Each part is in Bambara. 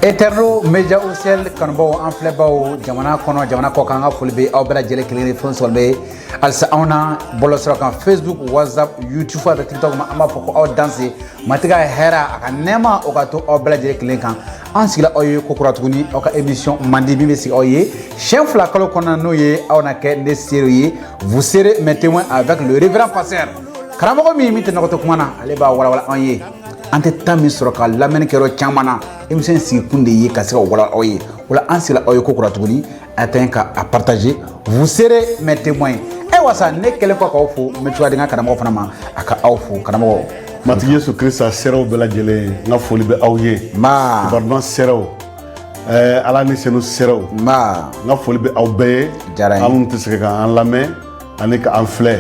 Eterno Media Officiel kanubaw, an filɛbaw, jamana kɔnɔ, jamana kɔ kan, an ka foli bɛ aw bɛɛ lajɛlen kelen kelen. Fɛn sɔrɔ bɛ halisa anw na bɔlɔlɔsira kan, Facebook, WhatsApp, YouTube ani TikTok ma. An b'a fɔ ko aw danse. Matigi ka hɛrɛ, a ka nɛɛma, o ka to aw bɛɛ lajɛlen kelen kan. An sigila aw ye kokura tuguni, aw ka émission mandi min bɛ sigi aw ye siɲɛ 2 kalo kɔnɔna, n'o ye aw na kɛ ne seere ye. Vous serez mes témoins avec le révérend pasteur, karamɔgɔ min tɛ nɔgɔtɔ kuma na, ale b'a walawala anw ye. An tɛ temps min sɔrɔ ka lamɛnni kɛ yɔrɔ caman na, émission in sigi kun de ye ka se ka wala aw ye. O la, an sigila aw ye ko kura tuguni, a tɛ ka a partager. Vous serez mes témoins. Ayiwa sa, ne kɛlen kɔ k'aw fo, n bɛ cogoya di n ka karamɔgɔ fana ma, a ka aw fo, karamɔgɔ. Matigi Yesu Krista seerew bɛɛ lajɛlen, n ka foli bɛ aw ye. Nba. Kibaruduman seerew, Ala ni senu seerew, Nba. n ka foli bɛ aw bɛɛ ye. Diyara n ye. An minnu tɛ se k'an lamɛn ani k'an filɛ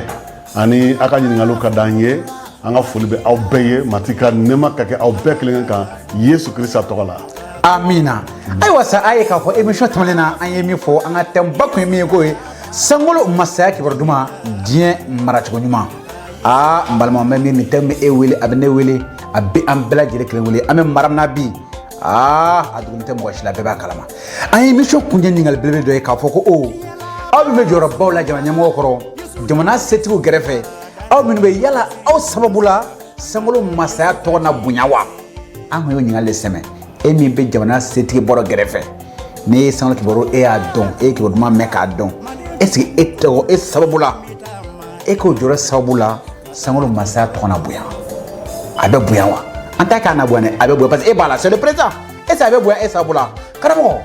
ani aw ka ɲininkaliw ka d'an ye, an ka foli bɛ aw bɛɛ ye. Matigi ka nɛɛma ka kɛ aw bɛɛ kelen kan Yesu Krista tɔgɔ la. Amina. Ayiwa sa, a ye k'a fɔ émission tɛmɛnen na, an ye min fɔ, an ka thème ba kun ye min ye, k'o ye sankolo masaya kibaru duman, diɲɛ maracogo ɲuman. Aa, n balima, n bɛ min, nin thème bɛ e wele, a bɛ ne wele, a bɛ an bɛɛ lajɛlen kelen wele. An bɛ mara min na bi, aa, a dogolen tɛ mɔgɔ si la, bɛɛ b'a kalama. An ye émission kuncɛ ɲininkali belebele dɔ ye k'a fɔ ko o aw min bɛ jɔyɔrɔbaw la jamana ɲɛmɔgɔ kɔrɔ, jamana setigiw kɛrɛfɛ, aw minnu bɛ yala, aw sababu la sankolo masaya tɔgɔ na bonya wa? An kun y'o ɲininkali de sɛmɛ. E min bɛ jamana setigi bɔrɔ gɛrɛfɛ, n'e ye sankolo kibaru, e y'a dɔn, e ye kibaru duman mɛn k'a dɔn, est ce que e tɔgɔ, e sababu la, e k'o jɔyɔrɔ sababu la, sankolo masaya tɔgɔ na bonya? A bɛ bonya wa? An t'a k'a na bonya dɛ, a bɛ bonya parce que e b'a la, c'est le président. Est ce que a bɛ bonya e sababu la? Karamɔgɔ,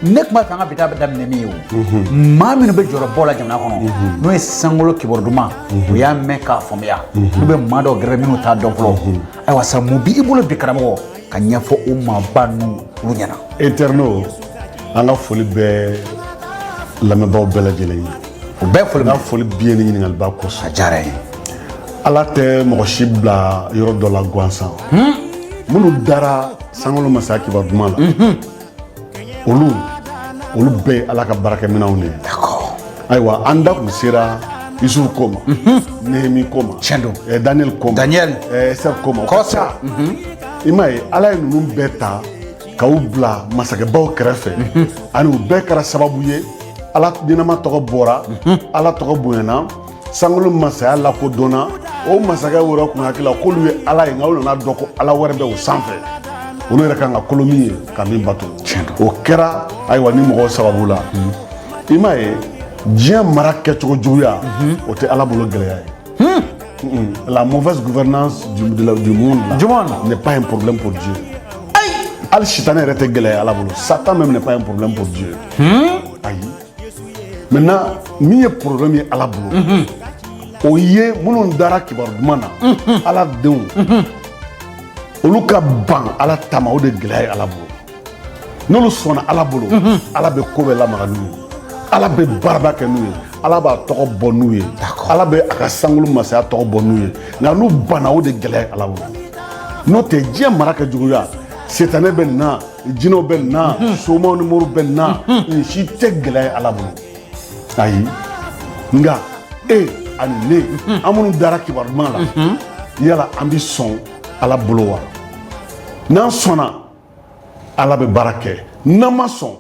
ne tun b'a fɛ an ka bi ta daminɛ min ye, o maa minnu bɛ jɔyɔrɔbaw la jamana kɔnɔ, n'o ye sankolo kibaru duman, u y'a mɛn k'a faamuya, n'u bɛ maa dɔw gɛrɛ minnu t'a dɔn fɔlɔ. Ayiwa sa, mun b'i bolo bi, karamɔgɔ, ka ɲɛfɔ o maaba ninnu olu ɲɛna? Eterno, an ka foli bɛ lamɛnbaaw bɛɛ lajɛlen ye. O bɛɛ foli. N ka foli bi ye ni ɲininkaliba kosɔn. A diyara n ye. Ala tɛ mɔgɔ si bila yɔrɔ dɔ la gansan. Minnu dara sankolo masaya kibaru duman la, olu bɛɛ ye Ala ka baarakɛminɛnw de ye. Ayiwa, an da kun sera Yusufu ko ma, Nehemi ko ma. Tiɲɛ don. Daniel ko ma. Daniel. Esther ko ma. Kɔsa. I m'a ye, Ala ye ninnu bɛɛ ta k'aw bila masakɛbaw kɛrɛfɛ, ani u bɛɛ kɛra sababu ye Ala ɲɛnama tɔgɔ bɔra, Ala tɔgɔ bonyana, sankolo masaya lakodɔnna. O masakɛ wɛrɛ kun hakili la k'olu ye Ala ye, nka olu nana dɔn ko Ala wɛrɛ bɛ o sanfɛ, olu yɛrɛ kan ka kolo min ye ka min bato. O kɛra ayiwa ni mɔgɔw sababu la. I m'a ye, diɲɛ mara kɛcogo juguya, o tɛ Ala bolo gɛlɛya ye. La mauvaise gouvernance du monde là, Du monde. n'est pas un problème pour Dieu. Hali sitanɛ yɛrɛ tɛ gɛlɛya Ala bolo. Satan même n'est pas un problème pour Dieu. Ayi. Maintenant, min ye problème ye Ala bolo, o ye minnu dara kibaru duman na, Ala denw, olu ka ban Ala ta ma, o de gɛlɛya ye Ala bolo. N'olu sɔnna Ala bolo, Ala bɛ ko bɛɛ lamaga n'u ye, Ala bɛ baaraba kɛ n'u ye, Ala b'a tɔgɔ bɔ n'u ye, Ala bɛ a ka sankolo masaya tɔgɔ bɔ n'u ye. Nka n'u banna, o de gɛlɛya ye Ala bolo. N'o tɛ, diɲɛ mara kɛ juguya, sitanɛ bɛ nin na, jinɛw bɛ nin na, somaw ni moriw bɛ nin na, nin si tɛ gɛlɛya ye Ala bolo, ayi. Nka e ani ne, an minnu dara kibaru duman la, yala an bɛ sɔn Ala bolo wa? N'an sɔnna, Ala bɛ baara kɛ. N'an ma sɔn,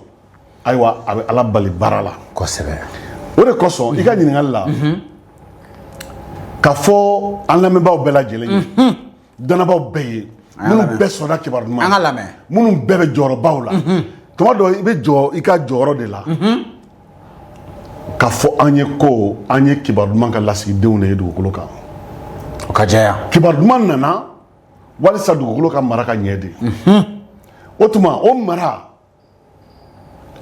ayiwa, a bɛ Ala bali baara la. O de kosɔn, i ka ɲininkali la, ka fɔ an lamɛnbaaw bɛɛ lajɛlen ye, dannabaaw bɛɛ ye, minnu bɛɛ sɔnna kibaru duman, An ka lamɛn. minnu bɛɛ bɛ jɔyɔrɔbaw la, tuma dɔ i bɛ jɔ i ka jɔyɔrɔ de la ka fɔ an ye ko an ye kibaru duman ka lasigidenw de ye dugukolo kan. O ka jɛya. Kibaru duman nana walisa dugukolo ka mara ka ɲɛ de. O tuma, o mara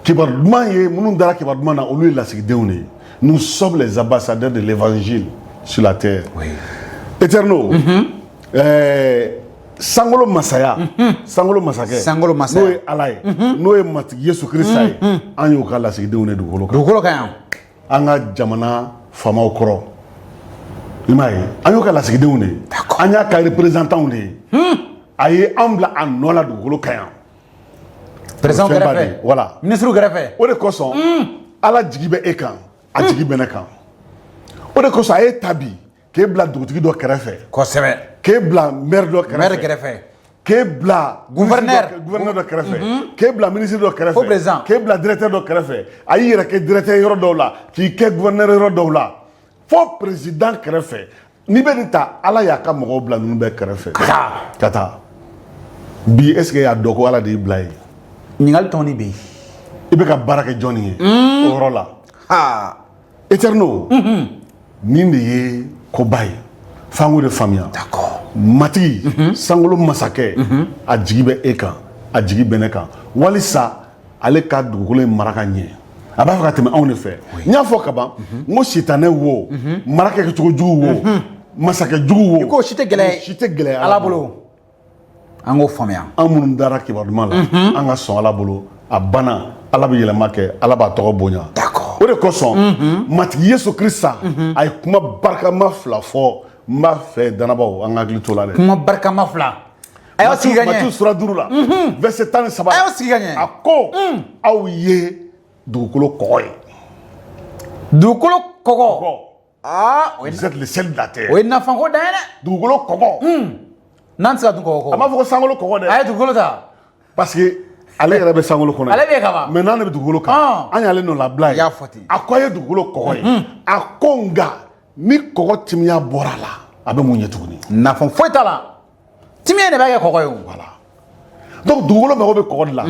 kibaru duman ye, minnu dara kibaru duman na, olu ye lasigidenw de ye. Nous sommes les ambassadeurs de l'évangile sur la terre. Éternel, sankolo masaya, sankolo masakɛ, Sankolo masaya. n'o ye Ala ye, n'o ye Matigi Yesu Kirista ye, an y'o ka lasigidenw de dugukolo kan. Dugukolo kan yan. An ka jamana faamaw kɔrɔ, i m'a ye, an y'o ka lasigidenw de ye, an y'a ka représentants de ye. A ye an bila a nɔ la dugukolo kan yan. Président Fɛnba de kɛrɛfɛ. ye, voilà. Ministre kɛrɛfɛ. O de kosɔn, Ala jigi bɛ e kan, a jigi bɛ ne kan. O de kosɔn a ye ta bi k'e bila dugutigi dɔ kɛrɛfɛ, k'e bila maire dɔ Maire kɛrɛfɛ, kɛrɛfɛ. K'e bila gouverneur. Gouverneur dɔ kɛrɛfɛ, k'e bila ministre dɔ kɛrɛfɛ, Fo président. K'e bila directeur dɔ kɛrɛfɛ. A y'i yɛrɛ kɛ directeur yɔrɔ dɔw la, k'i kɛ gouverneur yɔrɔ dɔw la, fo président kɛrɛfɛ. N'i bɛ nin ta, Ala y'a ka mɔgɔw bila ninnu bɛɛ kɛrɛfɛ. Ka taa. Ka taa bi, est ce que e y'a dɔn ko Ala de y'i bila yen? Ɲininkali tɔni bɛ yen. I bɛ ka baara kɛ jɔnni ye o yɔrɔ la? Ha. Éternel, nin de ye koba ye, f'an k'o de faamuya. Matigi, sankolo masakɛ, a jigi bɛ e kan, a jigi bɛ ne kan, walisa ale ka dugukolo in mara ka ɲɛ. A b'a fɛ ka tɛmɛ anw de fɛ. N y'a fɔ kaban, n ko sitanɛ wo, mara kɛcogo jugu wo, masakɛ jugu wo, I k'o si tɛ gɛlɛya. O si tɛ gɛlɛya. Ala bolo, an k'o faamuya. An minnu dara kibaru duman la, an ka sɔn Ala bolo. A banna, Ala bɛ yɛlɛma kɛ, Ala b'a tɔgɔ bonya. O de kosɔn, Matigi Yesu Kirisa, a ye kuma barikama fila fɔ. N b'a fɛ danabaw, an ka hakili to la dɛ. Kuma barikama fila, a y'aw sigi ka Matiyu ɲɛ. sura 5 la, verset 13. A y'aw sigi ka ɲɛ. A ko: aw ye dugukolo kɔgɔ ye. Dugukolo kɔgɔ. Kɔgɔ. Aa, o ye Vous êtes le sel de la terre. O ye nafanko dan ye dɛ. Dugukolo kɔgɔ. N'an tɛ se ka dun kɔgɔ A kɔ. m'a fɔ ko sankolo kɔgɔ dɛ. A ye dugukolo ta. Parce que ale yɛrɛ bɛ sankolo kɔnɔ. Ale bɛ yen kaban. Mais n'ale bɛ dugukolo kan, an y'ale nɔ labila ye. I y'a fɔ ten. A ko a ye dugukolo kɔgɔ ye. A ko nka ni kɔgɔ timiya bɔra a la, a bɛ mun ɲɛ tuguni? Nafa foyi t'a la, timiya de b'a kɛ kɔgɔ ye o. Voilà, donc dugukolo mago bɛ kɔgɔ de la.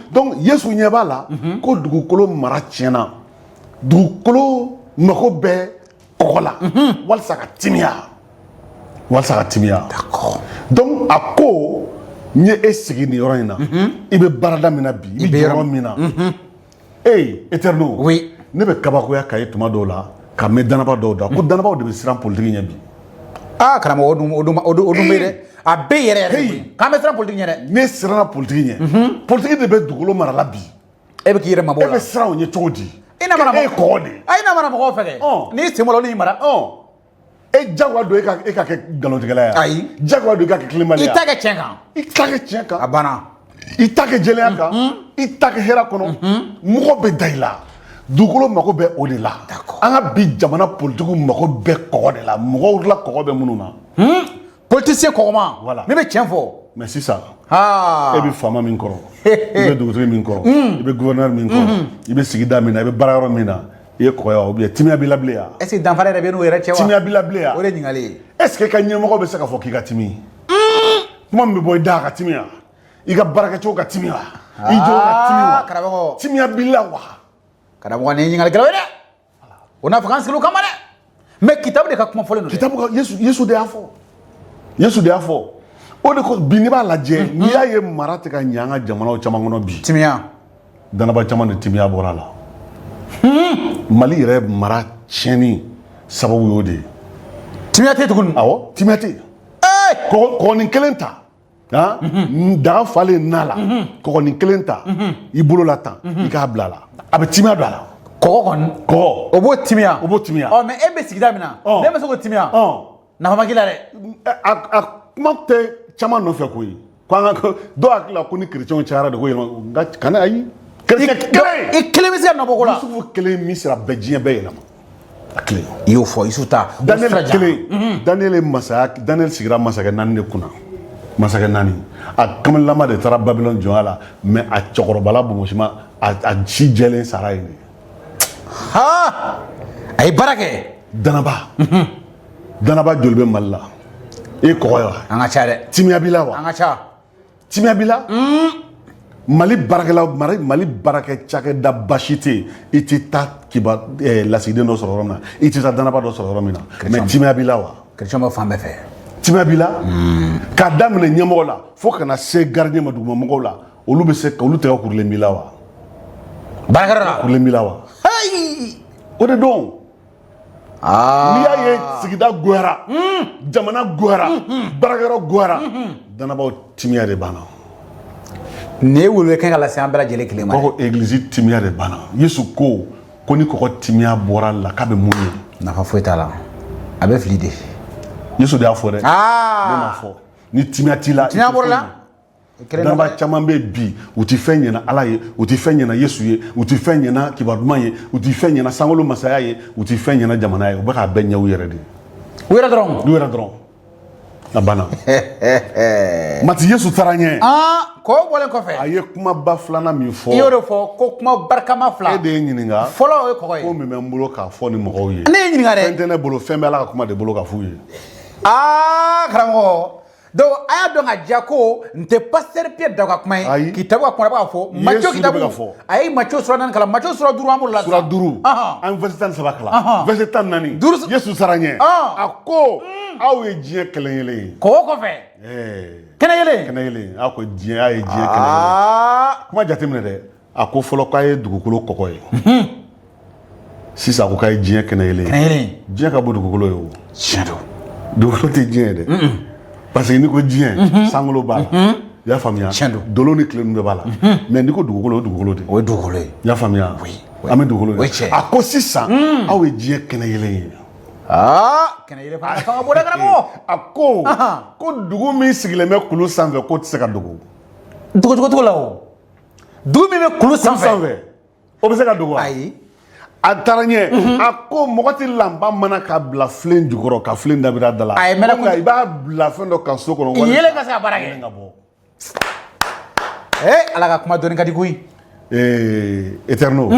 Donc Yesu ɲɛ b'a la ko dugukolo mara tiɲɛna, dugukolo mago bɛ kɔgɔ la walasa ka timiya, walasa ka timiya. Donc a ko: n ye e sigi nin yɔrɔ in na, i bɛ baarada min na bi, i bɛ bɛ yɔrɔ jɔyɔrɔ min na, ee Éternel. Oui. Ne bɛ kabakoya ka ye tuma dɔw la, ka mɛn danaba dɔw da ko danabaw de bɛ siran politiki ɲɛ bi. Aa karamɔgɔ, o dun bɛ yen dɛ, a bɛ yɛrɛ yɛrɛ Hey. koyi. K'an bɛ siran politiki ɲɛ dɛ. Ne siranna politiki ɲɛ, politiki de bɛ dugukolo mara la bi. E bɛ k'i yɛrɛ mabɔ E o la. bɛ siran o ɲɛ cogo di? I na mana E ye kɔgɔ de ye. A, i na mana mɔgɔw fɛ kɛ. N'i sen bɔra, olu y'i mara. E jagoya don e ka kɛ nkalontigɛla ye? Ayi. Jagoya don e ka kɛ tilenbaliya? I ta kɛ tiɲɛ kan. I ta kɛ tiɲɛ kan. A banna. I ta kɛ jɛlenya kan, i ta kɛ hɛrɛ kɔnɔ, mɔgɔ bɛ da i la. Dugukolo mago bɛ o de la. An ka bi jamana politigiw mago bɛ kɔgɔ de la, mɔgɔw la kɔgɔ bɛ minnu na. Politicien kɔgɔma. Voilà. Min bɛ tiɲɛ fɔ. Mais sisan, aa e bɛ faama min kɔrɔ, i bɛ dugutigi min kɔrɔ, i bɛ gouverneur min kɔrɔ, i bɛ sigida min na, i bɛ baara yɔrɔ min na, i ye kɔgɔ ye wa, ou bien timiya b'i la bilen wa? Est ce que danfara yɛrɛ bɛ n'u yɛrɛ cɛ wa? Timiya b'i la bilen wa? O de ye ɲininkali ye. Est ce que i ka ɲɛmɔgɔ bɛ se k'a fɔ k'i ka timi? Kuma min bɛ bɔ i da, a ka timi wa? I ka baarakɛcogo ka timi wa? I jogo ka timi wa? Karamɔgɔ. Timiya b'i la wa? Karamɔgɔ, nin ye ɲininkali gɛlɛn ye dɛ. O n'a fɔ k'an sigi o kama dɛ, mais kitabu de ka kuma fɔlen don dɛ. Kitabu ka Yesu de y'a fɔ, Yesu de y'a fɔ. O de ko bi, n'i b'a lajɛ, n'i y'a ye mara tɛ ka ɲɛ an ka jamanaw caman kɔnɔ bi, Timiya. Danaba caman de timiya bɔra a la. Mali yɛrɛ mara tiɲɛni sababu y'o de ye. Timiya tɛ tuguni. Awɔ, timiya tɛ yen. Kɔgɔnin kelen ta, han, daga falen na la, kɔgɔnin kelen ta i bolo la tan, i k'a bila a la, a bɛ timiya don a la. Kɔgɔ kɔni. Kɔgɔ. O b'o timiya. O b'o timiya. Ɔ, mais e bɛ sigida min na, ne bɛ se k'o timiya, nafa ma k'i la dɛ. A kuma tɛ caman nɔfɛ koyi, ko an ka dɔw hakili la ko ni kerecɛnw cayara de ko yɛlɛma. Nka kana, ayi, kerecɛn kelen. I kelen bɛ se ka nɔ bɔ ko la. Yusufu kelen, Misira bɛɛ, diɲɛ bɛɛ yɛlɛma, a kelen. I y'o fɔ, Yusufu ta o Daniel sira jan. kelen. Daniel ye masaya, Daniel sigira masakɛ naani de kunna, masakɛ naani. A kamalama de taara Babylone jɔnya la, mais a cɛkɔrɔbala bonbonsima, a si jɛlen sara yen de. Ha, a ye baara kɛ. Danaba joli bɛ Mali la? E ye kɔgɔ ye wa? An ka ca dɛ. Timiya b'i la wa? An ka ca. Timiya b'i la? Mali baarakɛlaw, Mali baarakɛ cakɛda basi tɛ yen, i tɛ taa kiba lasigiden dɔ sɔrɔ yɔrɔ min na, i tɛ taa danaba dɔ sɔrɔ yɔrɔ min na. Mais timiya b'i la wa? Chrétien bɛ fan bɛɛ fɛ. Timiya b'i la, k'a daminɛ ɲɛmɔgɔ la fo ka na se gardien ma, dugumamɔgɔw la, olu bɛ se ka olu tɛgɛ kurulen b'i la wa? Baarakɛyɔrɔ la. Kurulen b'i la wa? Hayi. O de don, n'i y'a ye sigida goyara, jamana goyara, baarakɛyɔrɔ goyara, danabaw timiya de banna. Nin ye wele kan ka lase an bɛɛ lajɛlen kelen ma. Ko église timiya de banna. Yesu ko ni kɔgɔ timiya bɔra la, k'a bɛ mun ye? Nafa foyi t'a la, a bɛ fili de. Yesu de y'a fɔ dɛ, ne m'a fɔ. Ni timiya t'i la, i Timiya tɛ bɔra fɛn la. ɲɛ. Kelen. Danaba caman bɛ bi, u ti fɛn ɲɛna Ala ye, u ti fɛn ɲɛna Yesu ye, u ti fɛn ɲɛna kibaru duman ye, u ti fɛn ɲɛna sankolo masaya ye, u ti fɛn ɲɛna jamana ye. U bɛ k'a bɛɛ ɲɛ u yɛrɛ de ye. U yɛrɛ dɔrɔn. U yɛrɛ dɔrɔn. A banna. Mati, Yesu taara ɲɛ. Aa, k'o bɔlen kɔfɛ, a ye kumaba filanan min fɔ, i y'o de fɔ ko kuma barikama fila. E de ye ɲininka. Fɔlɔ, o ye kɔgɔ ko ye. Min bɛ n bolo k'a fɔ ni mɔgɔw ye? Ne ye ɲininka Fɛn dɛ. tɛ ne bolo, fɛn bɛ Ala ka kuma de bolo ka f'u ye. Aa karamɔgɔ, donc a y'a dɔn ka diya ko n tɛ pasteur Pierre Daw ka kuma ye. Ayi. Kitabu ka kuma, b'a fɔ Matthieu. Yesu de Kitabu bɛ ka fɔ. A ye Matthieu sura 4 kalan, Matthieu sura 5 an b'o la. Sura 5, an ye verset 13 kalan, verset 14. Duuru. Yesu sara ɲɛ. A ko aw ye diɲɛ kɛnɛ yelen ye. Kɔgɔ kɔfɛ, kɛnɛ yelen. Kɛnɛ yelen. Aw ko diɲɛ, aw ye diɲɛ kɛnɛ yelen. Kuma jateminɛ dɛ. A ko fɔlɔ k'a ye dugukolo kɔgɔ ye, sisan a ko k'a ye diɲɛ kɛnɛ yelen Kɛnɛ ye. yelen. Diɲɛ ka bon dugukolo ye o. Tiɲɛ don. Dugukolo tɛ diɲɛ ye dɛ, parce que n'i ko diɲɛ, sankolo b'a la, i y'a faamuya? Tiɲɛ don. Dolo ni tile ninnu bɛɛ b'a la, mais n'i ko dugukolo, o ye dugukolo de ye. O ye dugukolo ye. I y'a faamuya? Oui. An bɛ dugukolo O ye de. tiɲɛ. A ko sisan aw ye diɲɛ kɛnɛ yelen ye. Aa, kɛnɛ yelen fana nafa ka bon dɛ, karamɔgɔ. A ko ko dugu min sigilen bɛ kulu sanfɛ, k'o tɛ se ka dogo. Dogo cogo cogo la, o dugu min bɛ kulu sanfɛ. Sanfɛ, o bɛ se ka dogo wa? Ayi. A taara ɲɛ, a ko mɔgɔ tɛ lanpa mana ka bila filen jukɔrɔ ka filen dabiri a da la. A ye mɛnɛ. Ko nka i b'a bila fɛn dɔ kan so kɔnɔ I yelen ka se ka baara kɛ. Yelen ka bɔ. Ee, Ala ka kuma dɔnni ka di koyi. Éternel,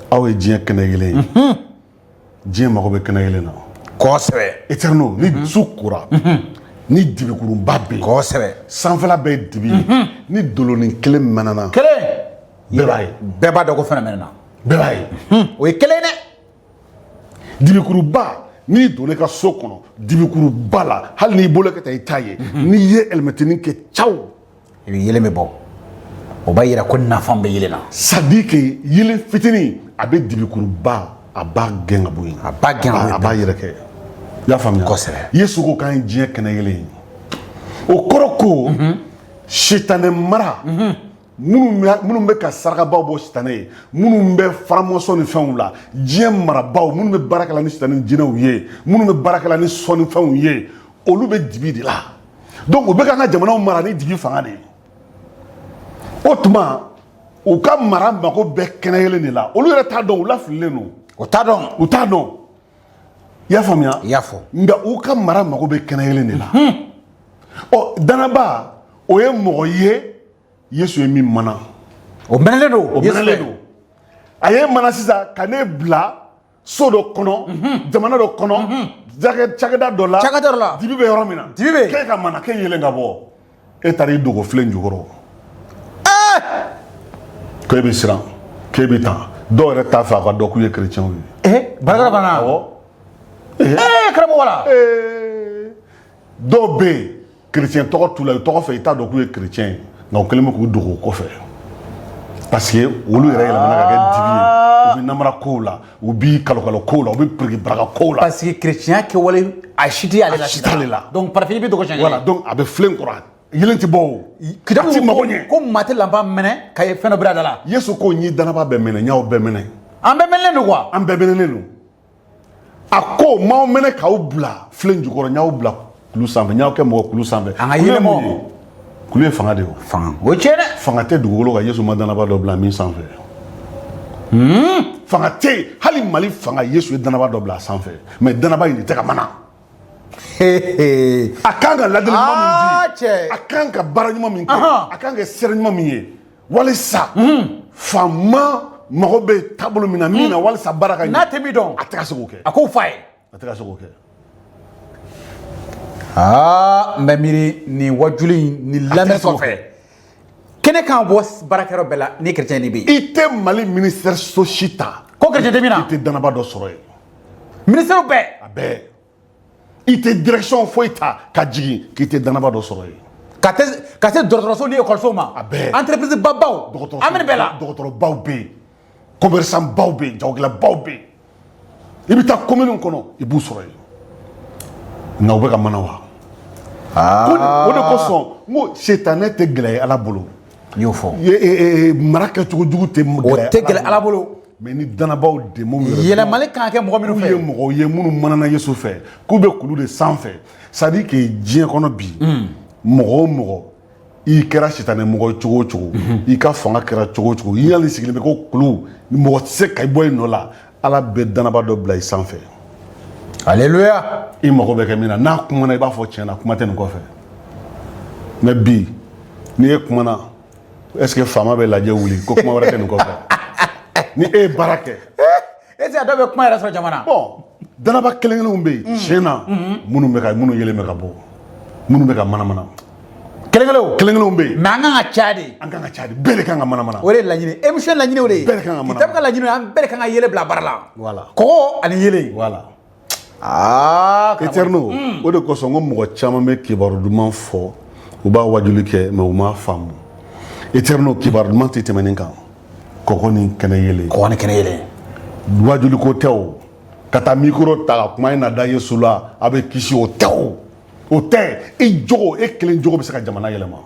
aw ye diɲɛ kɛnɛ yelen ye. Diɲɛ mago bɛ kɛnɛ yelen na. Éternel, ni su kora, ni dibikurunba bɛ yen, sanfɛla bɛɛ ye dibi ye, ni dolonin kelen mɛnana, Kelen. Bɛɛ b'a ye. Bɛɛ b'a dɔn ko fɛn dɔ mɛnna. Bɛɛ b'a ye. O ye kelen ye dɛ. Dibikuruba, n'i donna i ka so kɔnɔ, dibikuruba la, hali n'i bolo kɛ tan, i t'a ye. N'i ye ɛlɛmɛtinin kɛ caw, I bɛ yelen bɛ bɔ, o b'a yira ko nafa bɛ yelen na. C'est à dire que yelen fitinin, a bɛ dibikuruba, a b'a gɛn ka bɔ yen. A b'a gɛn ka bɔ yen. A b'a yɛrɛ kɛ. I y'a faamuya? Kosɛbɛ. Yesu ko k'an ye diɲɛ kɛnɛ yelen ye. O kɔrɔ ko sitanɛ mara, minnu bɛ ka sarakabaw bɔ sitanɛ ye, minnu bɛ faramɔsɔn ni fɛnw la, diɲɛ marabaw minnu bɛ baara kɛ la ni sitanɛ ni jinɛw ye, minnu bɛ baara kɛ la ni sɔnnifɛnw ye, olu bɛ dibi de la. Donc u bɛ k'an ka jamanaw mara ni dibi fanga de ye. O tuma u ka mara mako bɛ kɛnɛ yelen de la. Olu yɛrɛ t'a dɔn, u lafililen don. O t'a dɔn. U t'a dɔn, i y'a faamuya? I y'a fɔ. Nka u ka mara mako bɛ kɛnɛ yelen de la. Ɔ, danaba, o ye mɔgɔ ye Yesu ye min mana. O mɛnɛlen don. O Yesu mɛnɛlen fɛ. don. A ye mana sisan ka ne bila so dɔ kɔnɔ, jamana dɔ kɔnɔ, cakɛda dɔ la. Cakɛda dɔ la. Dibi bɛ yɔrɔ min na. Dibi bɛ yen. K'e ka mana k'e yelen ka bɔ, e taara i dogo filen jukɔrɔ, k'e bɛ siran, k'e bɛ tan. Dɔw yɛrɛ t'a fɛ a ka dɔn k'u ye kerecɛnw ye. Ee, baarakɛla fana. Awɔ. Ee, karamɔgɔ la. Dɔw bɛ yen, kerecɛn tɔgɔ t'u la, u tɔgɔ fɛ, i t'a dɔn k'u ye kerecɛn ye, nka u kɛlen bɛ k'u dogo o kɔfɛ, parce que olu yɛrɛ yɛlɛmana ka kɛ dibi ye. U bɛ namara kow la, u bɛ kalokalo kow la, u bɛ piriki baraka kow la. Parce que chrétien kɛwale a si tɛ ale la. A si t'ale la. Donc parafin bɛ dogo siɲɛ. Voilà, donc a bɛ filen kɔrɔ, yelen tɛ bɔ o. Kitabu A ti mago ko ɲɛ. Ko maa tɛ lanpa mɛnɛ ka ye fɛn dɔ bila a da la. Yesu ko n y'i danaba bɛɛ minɛ, n y'aw bɛɛ minɛ. An bɛɛ mɛnɛlen don quoi. An bɛɛ mɛnɛnen don. A ko m'aw mɛnɛ k'aw bila filen jukɔrɔ, n y'aw bila kulu sanfɛ, n y'aw kɛ mɔgɔ kulu sanfɛ. An ka Kulu ye yɛlɛma. mun ye? Kulu ye fanga de ye o. Fanga, o ye tiɲɛ dɛ. Fanga tɛ dugukolo kan Yesu ma danaba dɔ bila min sanfɛ. Fanga tɛ yen, hali Mali fanga, Yesu ye danaba dɔ bila a sanfɛ, mais danaba in de tɛ ka mana. A kan ka ladili ɲuman min di, Cɛ. a kan ka baara ɲuman min kɛ, a kan ka sira ɲuman min ye walisa faama mago bɛ taabolo min na, min na walisa baara ka ɲɛ. N'a tɛ min dɔn. A tɛ ka se k'o kɛ. A k'o f'a ye. A tɛ ka se k'o kɛ. Aa, n bɛ miiri nin wajuli in nin lamɛn se k'o kɔfɛ, kɛ. Kɛnɛ kan bɔ baarakɛyɔrɔ bɛɛ la, ni chrétien ni bɛ yen. I tɛ Mali ministère so si ta Ko chrétien tɛ min na. i tɛ danaba dɔ sɔrɔ yen. Ministère bɛɛ. A bɛɛ. I tɛ direction foyi ta ka jigin k'i tɛ danaba dɔ sɔrɔ yen. Ka se dɔgɔtɔrɔso ni ekɔliso ma. A bɛɛ. Entreprise babaw. An bɛ nin bɛɛ la. Dɔgɔtɔrɔbaw bɛ yen, commerçant baw bɛ yen, jagokɛlabaw bɛ yen. I bɛ taa commune kɔnɔ, i b'u sɔrɔ yen. Nka u bɛ ka mana wa? Ko o de kosɔn n ko sitanɛ tɛ gɛlɛya Ala bolo. N y'o fɔ. Mara kɛcogo jugu tɛ O tɛ gɛlɛya Ala bolo. Mais ni danabaw de mun yɛrɛ Yɛlɛmali kan ka kɛ mɔgɔ minnu k'u ye fɛ. Mɔgɔw ye minnu manana Yesu fɛ, k'u bɛ kulu de sanfɛ. C'est à dire que diɲɛ kɔnɔ bi, mɔgɔ o mɔgɔ, i kɛra sitanɛ mɔgɔ ye cogo o cogo, i ka fanga kɛra cogo o cogo, i y'ale sigilen bɛ ko kulu, mɔgɔ tɛ se ka i bɔ i nɔ la, Ala bɛ danaba dɔ bila i sanfɛ. Alléluia. I mago bɛ kɛ min na, n'a kumana, i b'a fɔ tiɲɛ na, kuma tɛ nin kɔfɛ. Mais bi, n'i e kumana, est ce que faama bɛ lajɛ wuli ko kuma wɛrɛ tɛ nin kɔfɛ? Ni e ye baara kɛ. Est ce que a dɔw bɛ kuma yɛrɛ sɔrɔ jamana? Bon, danaba kelen kelenw bɛ yen tiɲɛ na, minnu bɛ ka minnu yelen bɛ ka bɔ, minnu bɛ ka manamana. Kelen kelenw. Kelen kelenw bɛ yen. Mais an kan ka caya de. An kan ka caya de, bɛɛ de kan ka manamana. O de ye laɲini, émission laɲini o de ye. Bɛɛ de kan ka manamana. Kitabu ka laɲini, an bɛɛ de kan ka yelen bila baara la. Voilà. Kɔgɔ ani yelen. Voilà. Aa. Éternel, o de kosɔn n ko mɔgɔ caman bɛ kibaru duman fɔ, u b'a wajuli kɛ, mais u m'a faamu. Éternel, kibaru duman tɛ tɛmɛ nin kan, kɔgɔ ni kɛnɛ yelen. Kɔgɔ ni kɛnɛ yelen. Wajuli ko tɛ o, ka taa micro ta ka kuma, e na da Yesu la, a bɛ kisi, o tɛ o, o tɛ. I jogo, e kelen jogo bɛ se ka jamana yɛlɛma,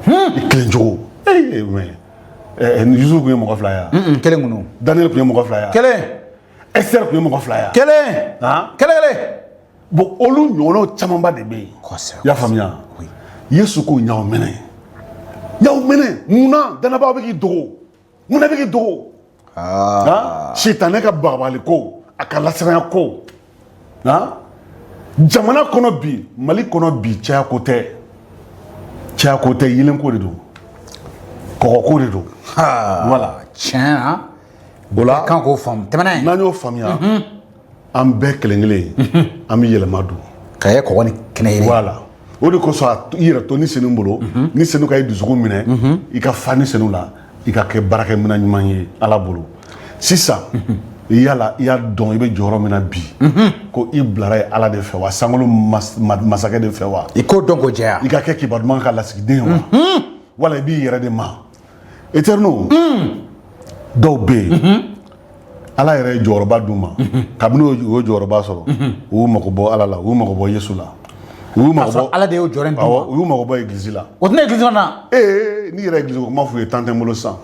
i kelen jogo. Ee, mais Yusufu tun ye mɔgɔ fila ye wa? Kelen kun. Daniel tun ye mɔgɔ fila ye wa? Kelen. Esther tun ye mɔgɔ fila ye wa? Kelen. Han? Kelen kelen. Bon, olu ɲɔgɔnnaw camanba de bɛ yen. Kosɛbɛ. I y'a faamuya? Oui. Yesu ko ɲaw minɛ, ɲaw minɛ. Munna danabaaw bɛ k'i dogo? Munna bɛ k'i dogo? Aa. Han, sitanɛ ka bagabagali ko, a ka lasiranya ko, han, jamana kɔnɔ bi, Mali kɔnɔ bi, caya ko tɛ, caya ko tɛ, yelen ko de don, kɔgɔ ko de don. Voilà. Tiɲɛ na. O la, kan k'o faamu, tɛmɛ n'a ye. N'an y'o faamuya, an bɛɛ kelen kelen, an bɛ yɛlɛma don. Ka kɛ kɔgɔ ni kɛnɛ yelen. Voilà, o de kosɔn i yɛrɛ to ni senu bolo, ni senu ka i dusukun minɛ, i ka fa ni senu la, i ka kɛ baarakɛminɛn ɲuman ye Ala bolo. Sisan, yala i y'a dɔn i bɛ jɔyɔrɔ min na bi, ko i bilara ye Ala de fɛ wa, sankolo masakɛ de fɛ wa? I k'o dɔn k'o jɛya. I ka kɛ kibaru duman ka lasigiden ye wa, wala i b'i yɛrɛ de ma? Éternel, dɔw bɛ yen, Ala yɛrɛ ye jɔyɔrɔba d'u ma. Kabini u ye jɔyɔrɔba sɔrɔ, u y'u mago bɔ Ala la, u y'u mago bɔ Yesu la, u y'u mago K'a sɔrɔ bɔ Ala de y'o jɔyɔrɔ in d'u ma. Awɔ, u y'u mago bɔ église la. O tɛna église kɔnɔ na. Ee, n'i yɛrɛ église ko kuma f'u ye, temps tɛ n bolo sisan,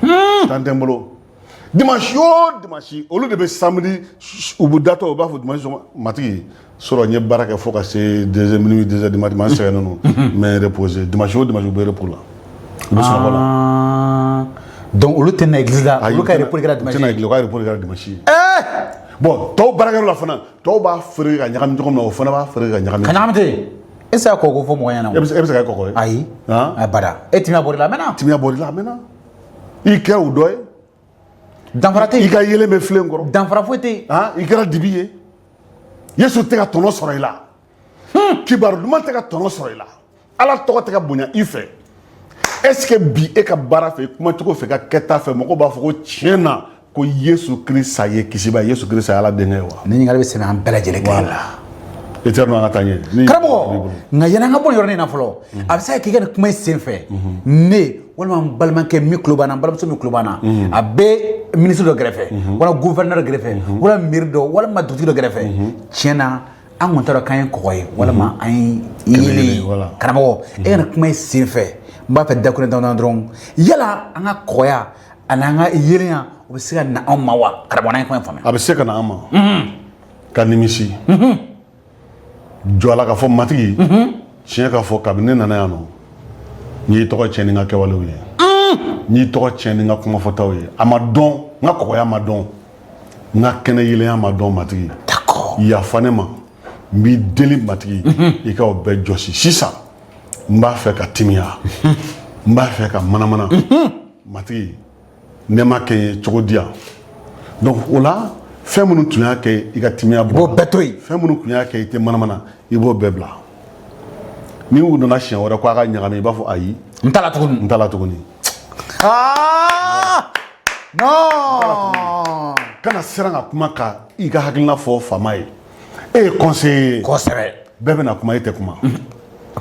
temps tɛ n bolo. Dimanche o dimanche, olu de bɛ samedi, u bɛ datɔ, u b'a fɔ dimanche sɔgɔma: "Matigi, sɔrɔ n ye baara kɛ fo ka se 2h, minuit, 2h du matin, n sɛgɛnnen don, n bɛ reposer." Dimanche o dimanche, u bɛ repos la, u bɛ sunɔgɔ la. Ah. Donc olu tɛ na église la. Ayi, olu ka u tɛna- repos kɛra u dimanche. tɛna église, u ka repos kɛra dimanche ye. Bon, tɔw baarakɛyɔrɔ la fana, tɔw b'a feere ka ɲagami cogo min na, o fana b'a feere ka ɲagami. Ka ɲagami ten, e se ka kɔgɔ ko fɔ mɔgɔ ɲɛna. E bɛ se ka kɛ kɔgɔ ye? Ayi. Han? A bada, e timiya bɔr'i la a mɛnna. Timiya bɔr'i la a mɛnna, i kɛra o dɔ ye. Danfara tɛ I yen. ka yelen bɛ filen kɔrɔ. Danfara foyi tɛ yen. Han, i kɛra dibi ye, Yesu tɛ ka tɔnɔ sɔrɔ i la, kibaru duman tɛ ka tɔnɔ sɔrɔ i la, Ala tɔgɔ tɛ ka bonya i fɛ. Est ce que bi, e ka baara fɛ, i kumacogo fɛ, i ka kɛta fɛ, mɔgɔw b'a fɔ ko tiɲɛ na ko Yesu Kirisa ye kisiba ye, Yesu Kirisa ye Ala denkɛ ye wa? Ni ɲininkali bɛ sɛmɛ an bɛɛ lajɛlen kelen. Voilà, Éternel, an ka taa ɲɛ. Karamɔgɔ, nka yanni an ka bɔ nin yɔrɔnin in na fɔlɔ, a bɛ se ka k'i ka nin kuma in sen fɛ, ne walima n balimakɛ min tulo b'an na, n balimamuso min tulo b'an na, a bɛ ministre dɔ kɛrɛfɛ, walima gouverneur dɔ kɛrɛfɛ, walima maire dɔ, walima dugutigi dɔ kɛrɛfɛ. Tiɲɛ na, an kɔni t'a dɔn k'an ye kɔgɔ ye walima an ye yelen ye. Karamɔgɔ, e ka nin kuma in sen fɛ, n b'a fɛ dakuruɲɛ damadɔ dɔrɔn, yala an ka kɔgɔya ani an ka yelenya, o bɛ se ka na anw ma wa? Karamɔgɔ, n'an ye kuma in faamuya. A bɛ se ka na an ma ka nimisi jɔ a la k'a fɔ: "Matigi, tiɲɛ k'a fɔ, kabini ne nana yan nɔ, n y'i tɔgɔ tiɲɛ ni n ka kɛwalew ye, n y'i tɔgɔ tiɲɛ ni n ka kumafɔtaw ye. A ma dɔn, n ka kɔgɔya ma dɔn, n ka kɛnɛ yelenya ma dɔn. Matigi, yafa ne ma, n b'i deli, Matigi, i ka o bɛɛ jɔsi. Sisan n b'a fɛ ka timiya, n b'a fɛ ka manamana. Matigi, ne ma kɛ n ye cogo di yan?" Donc o la, fɛn minnu tun y'a kɛ i ka timiya bɔ, I b'o bɛɛ to yen. Fɛn minnu tun y'a kɛ i tɛ manamana, i b'o bɛɛ bila. Ni u nana siɲɛ wɛrɛ ko a ka ɲagami, i b'a fɔ: "Ayi." N t'a la tuguni. N t'a la tuguni. Ah non. Kana siran ka kuma, ka i ka hakilina fɔ faama ye. E ye conseiller ye. Bɛɛ bɛna kuma, e tɛ kuma.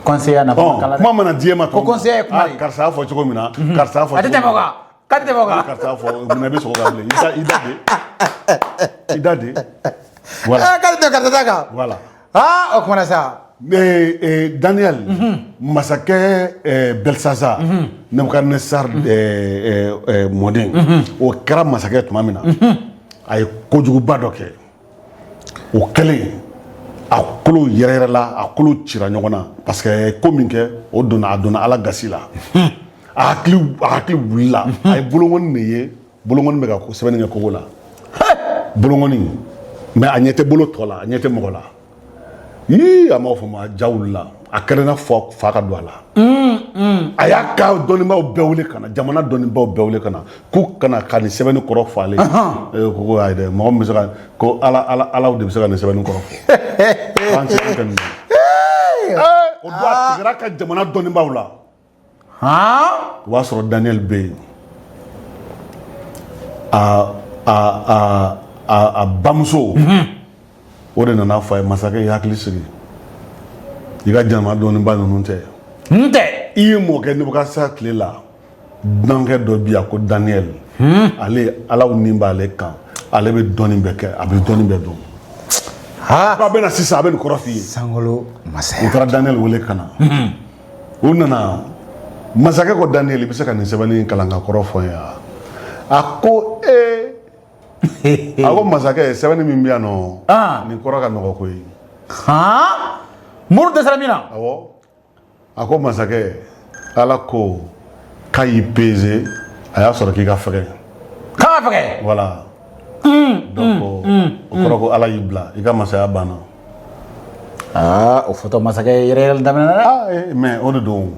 Conseiller nafa Ɔn, kala dɛ. Kuma mana di e ma. Ko conseiller ye kuma de ye. Ah, karisa y'a fɔ cogo min na, karisa y'a fɔ A tɛ cogo tɛmɛ o min na. kan, k'a tɛ tɛmɛ o kan. Karisa y'a fɔ munna, i bɛ sɔgɔ ka bilen, i da, i da de, i da de, voilà. Ah, k'a tɛ tɛmɛ karisa ta kan. Voilà. Ah, o kumana sa. Daniel, masakɛ Belsazar, Nebuchadnezzar mɔden, o kɛra masakɛ tuma min na, a ye kojuguba dɔ kɛ. O kɛlen, a kolo yɛrɛ yɛrɛ la, a kolo cira ɲɔgɔn na, parce que a ye ko min kɛ, o donna, a donna Ala gasi la. A hakili wulila, a ye bolonkɔni de ye, bolonkɔni bɛ ka sɛbɛnni kɛ kogo la, bolonkɔni. Mais a ɲɛ tɛ bolo tɔ la, a ɲɛ tɛ mɔgɔ la. Yii, a m'aw faamu, a ja wulila, a kɛra i n'a fɔ fa ka don a la. A y'a ka dɔnnibaaw bɛɛ wele ka na, jamana dɔnnibaaw bɛɛ wele ka na, k'u kana ka nin sɛbɛnni kɔrɔ fɔ ale ye. Ko ayi dɛ, mɔgɔ min bɛ se ka ko ala ala alaw de bɛ se ka nin sɛbɛnni kɔrɔ fɔ, an tɛ se ka nin. O don, a tigɛra ka jamana dɔnnibaaw la. O b'a sɔrɔ Daniel bɛ yen, a a a a a bamuso, o de nana fɔ a ye: "Masakɛ, i hakili sigi, i ka jamana dɔnnibaa ninnu tɛ." N tɛ. I ye mɔkɛ Nebukadnezar tile la, dunankɛ dɔ bi yan ko Daniel, ale alaw ni b'ale kan, ale bɛ dɔnni bɛɛ kɛ, a bɛ dɔnni bɛɛ dɔn. Ko a bɛ na sisan, a bɛ nin kɔrɔ f'i ye. Sankolo U masaya. taara Daniel wele ka na. U nana, masakɛ ko: "Daniel, i bɛ se ka nin sɛbɛnni in kalan ka kɔrɔ fɔ n ye wa?" A ko: "Ee." A ko: "Masakɛ, sɛbɛnni min bɛ yan nɔ, nin kɔrɔ ka nɔgɔ koyi." Muru dɛsɛra min na. Awɔ. A ko: "Masakɛ, Ala ko k'a y'i peze, a y'a sɔrɔ k'i ka fɛgɛ." K'a ka fɛgɛ. Voilà, donc o kɔrɔ ko Ala y'i bila, i ka masaya banna. Aa, o fɔtɔ, masakɛ yɛrɛ yɛrɛ daminɛ dɛ. Ah, mais o de don,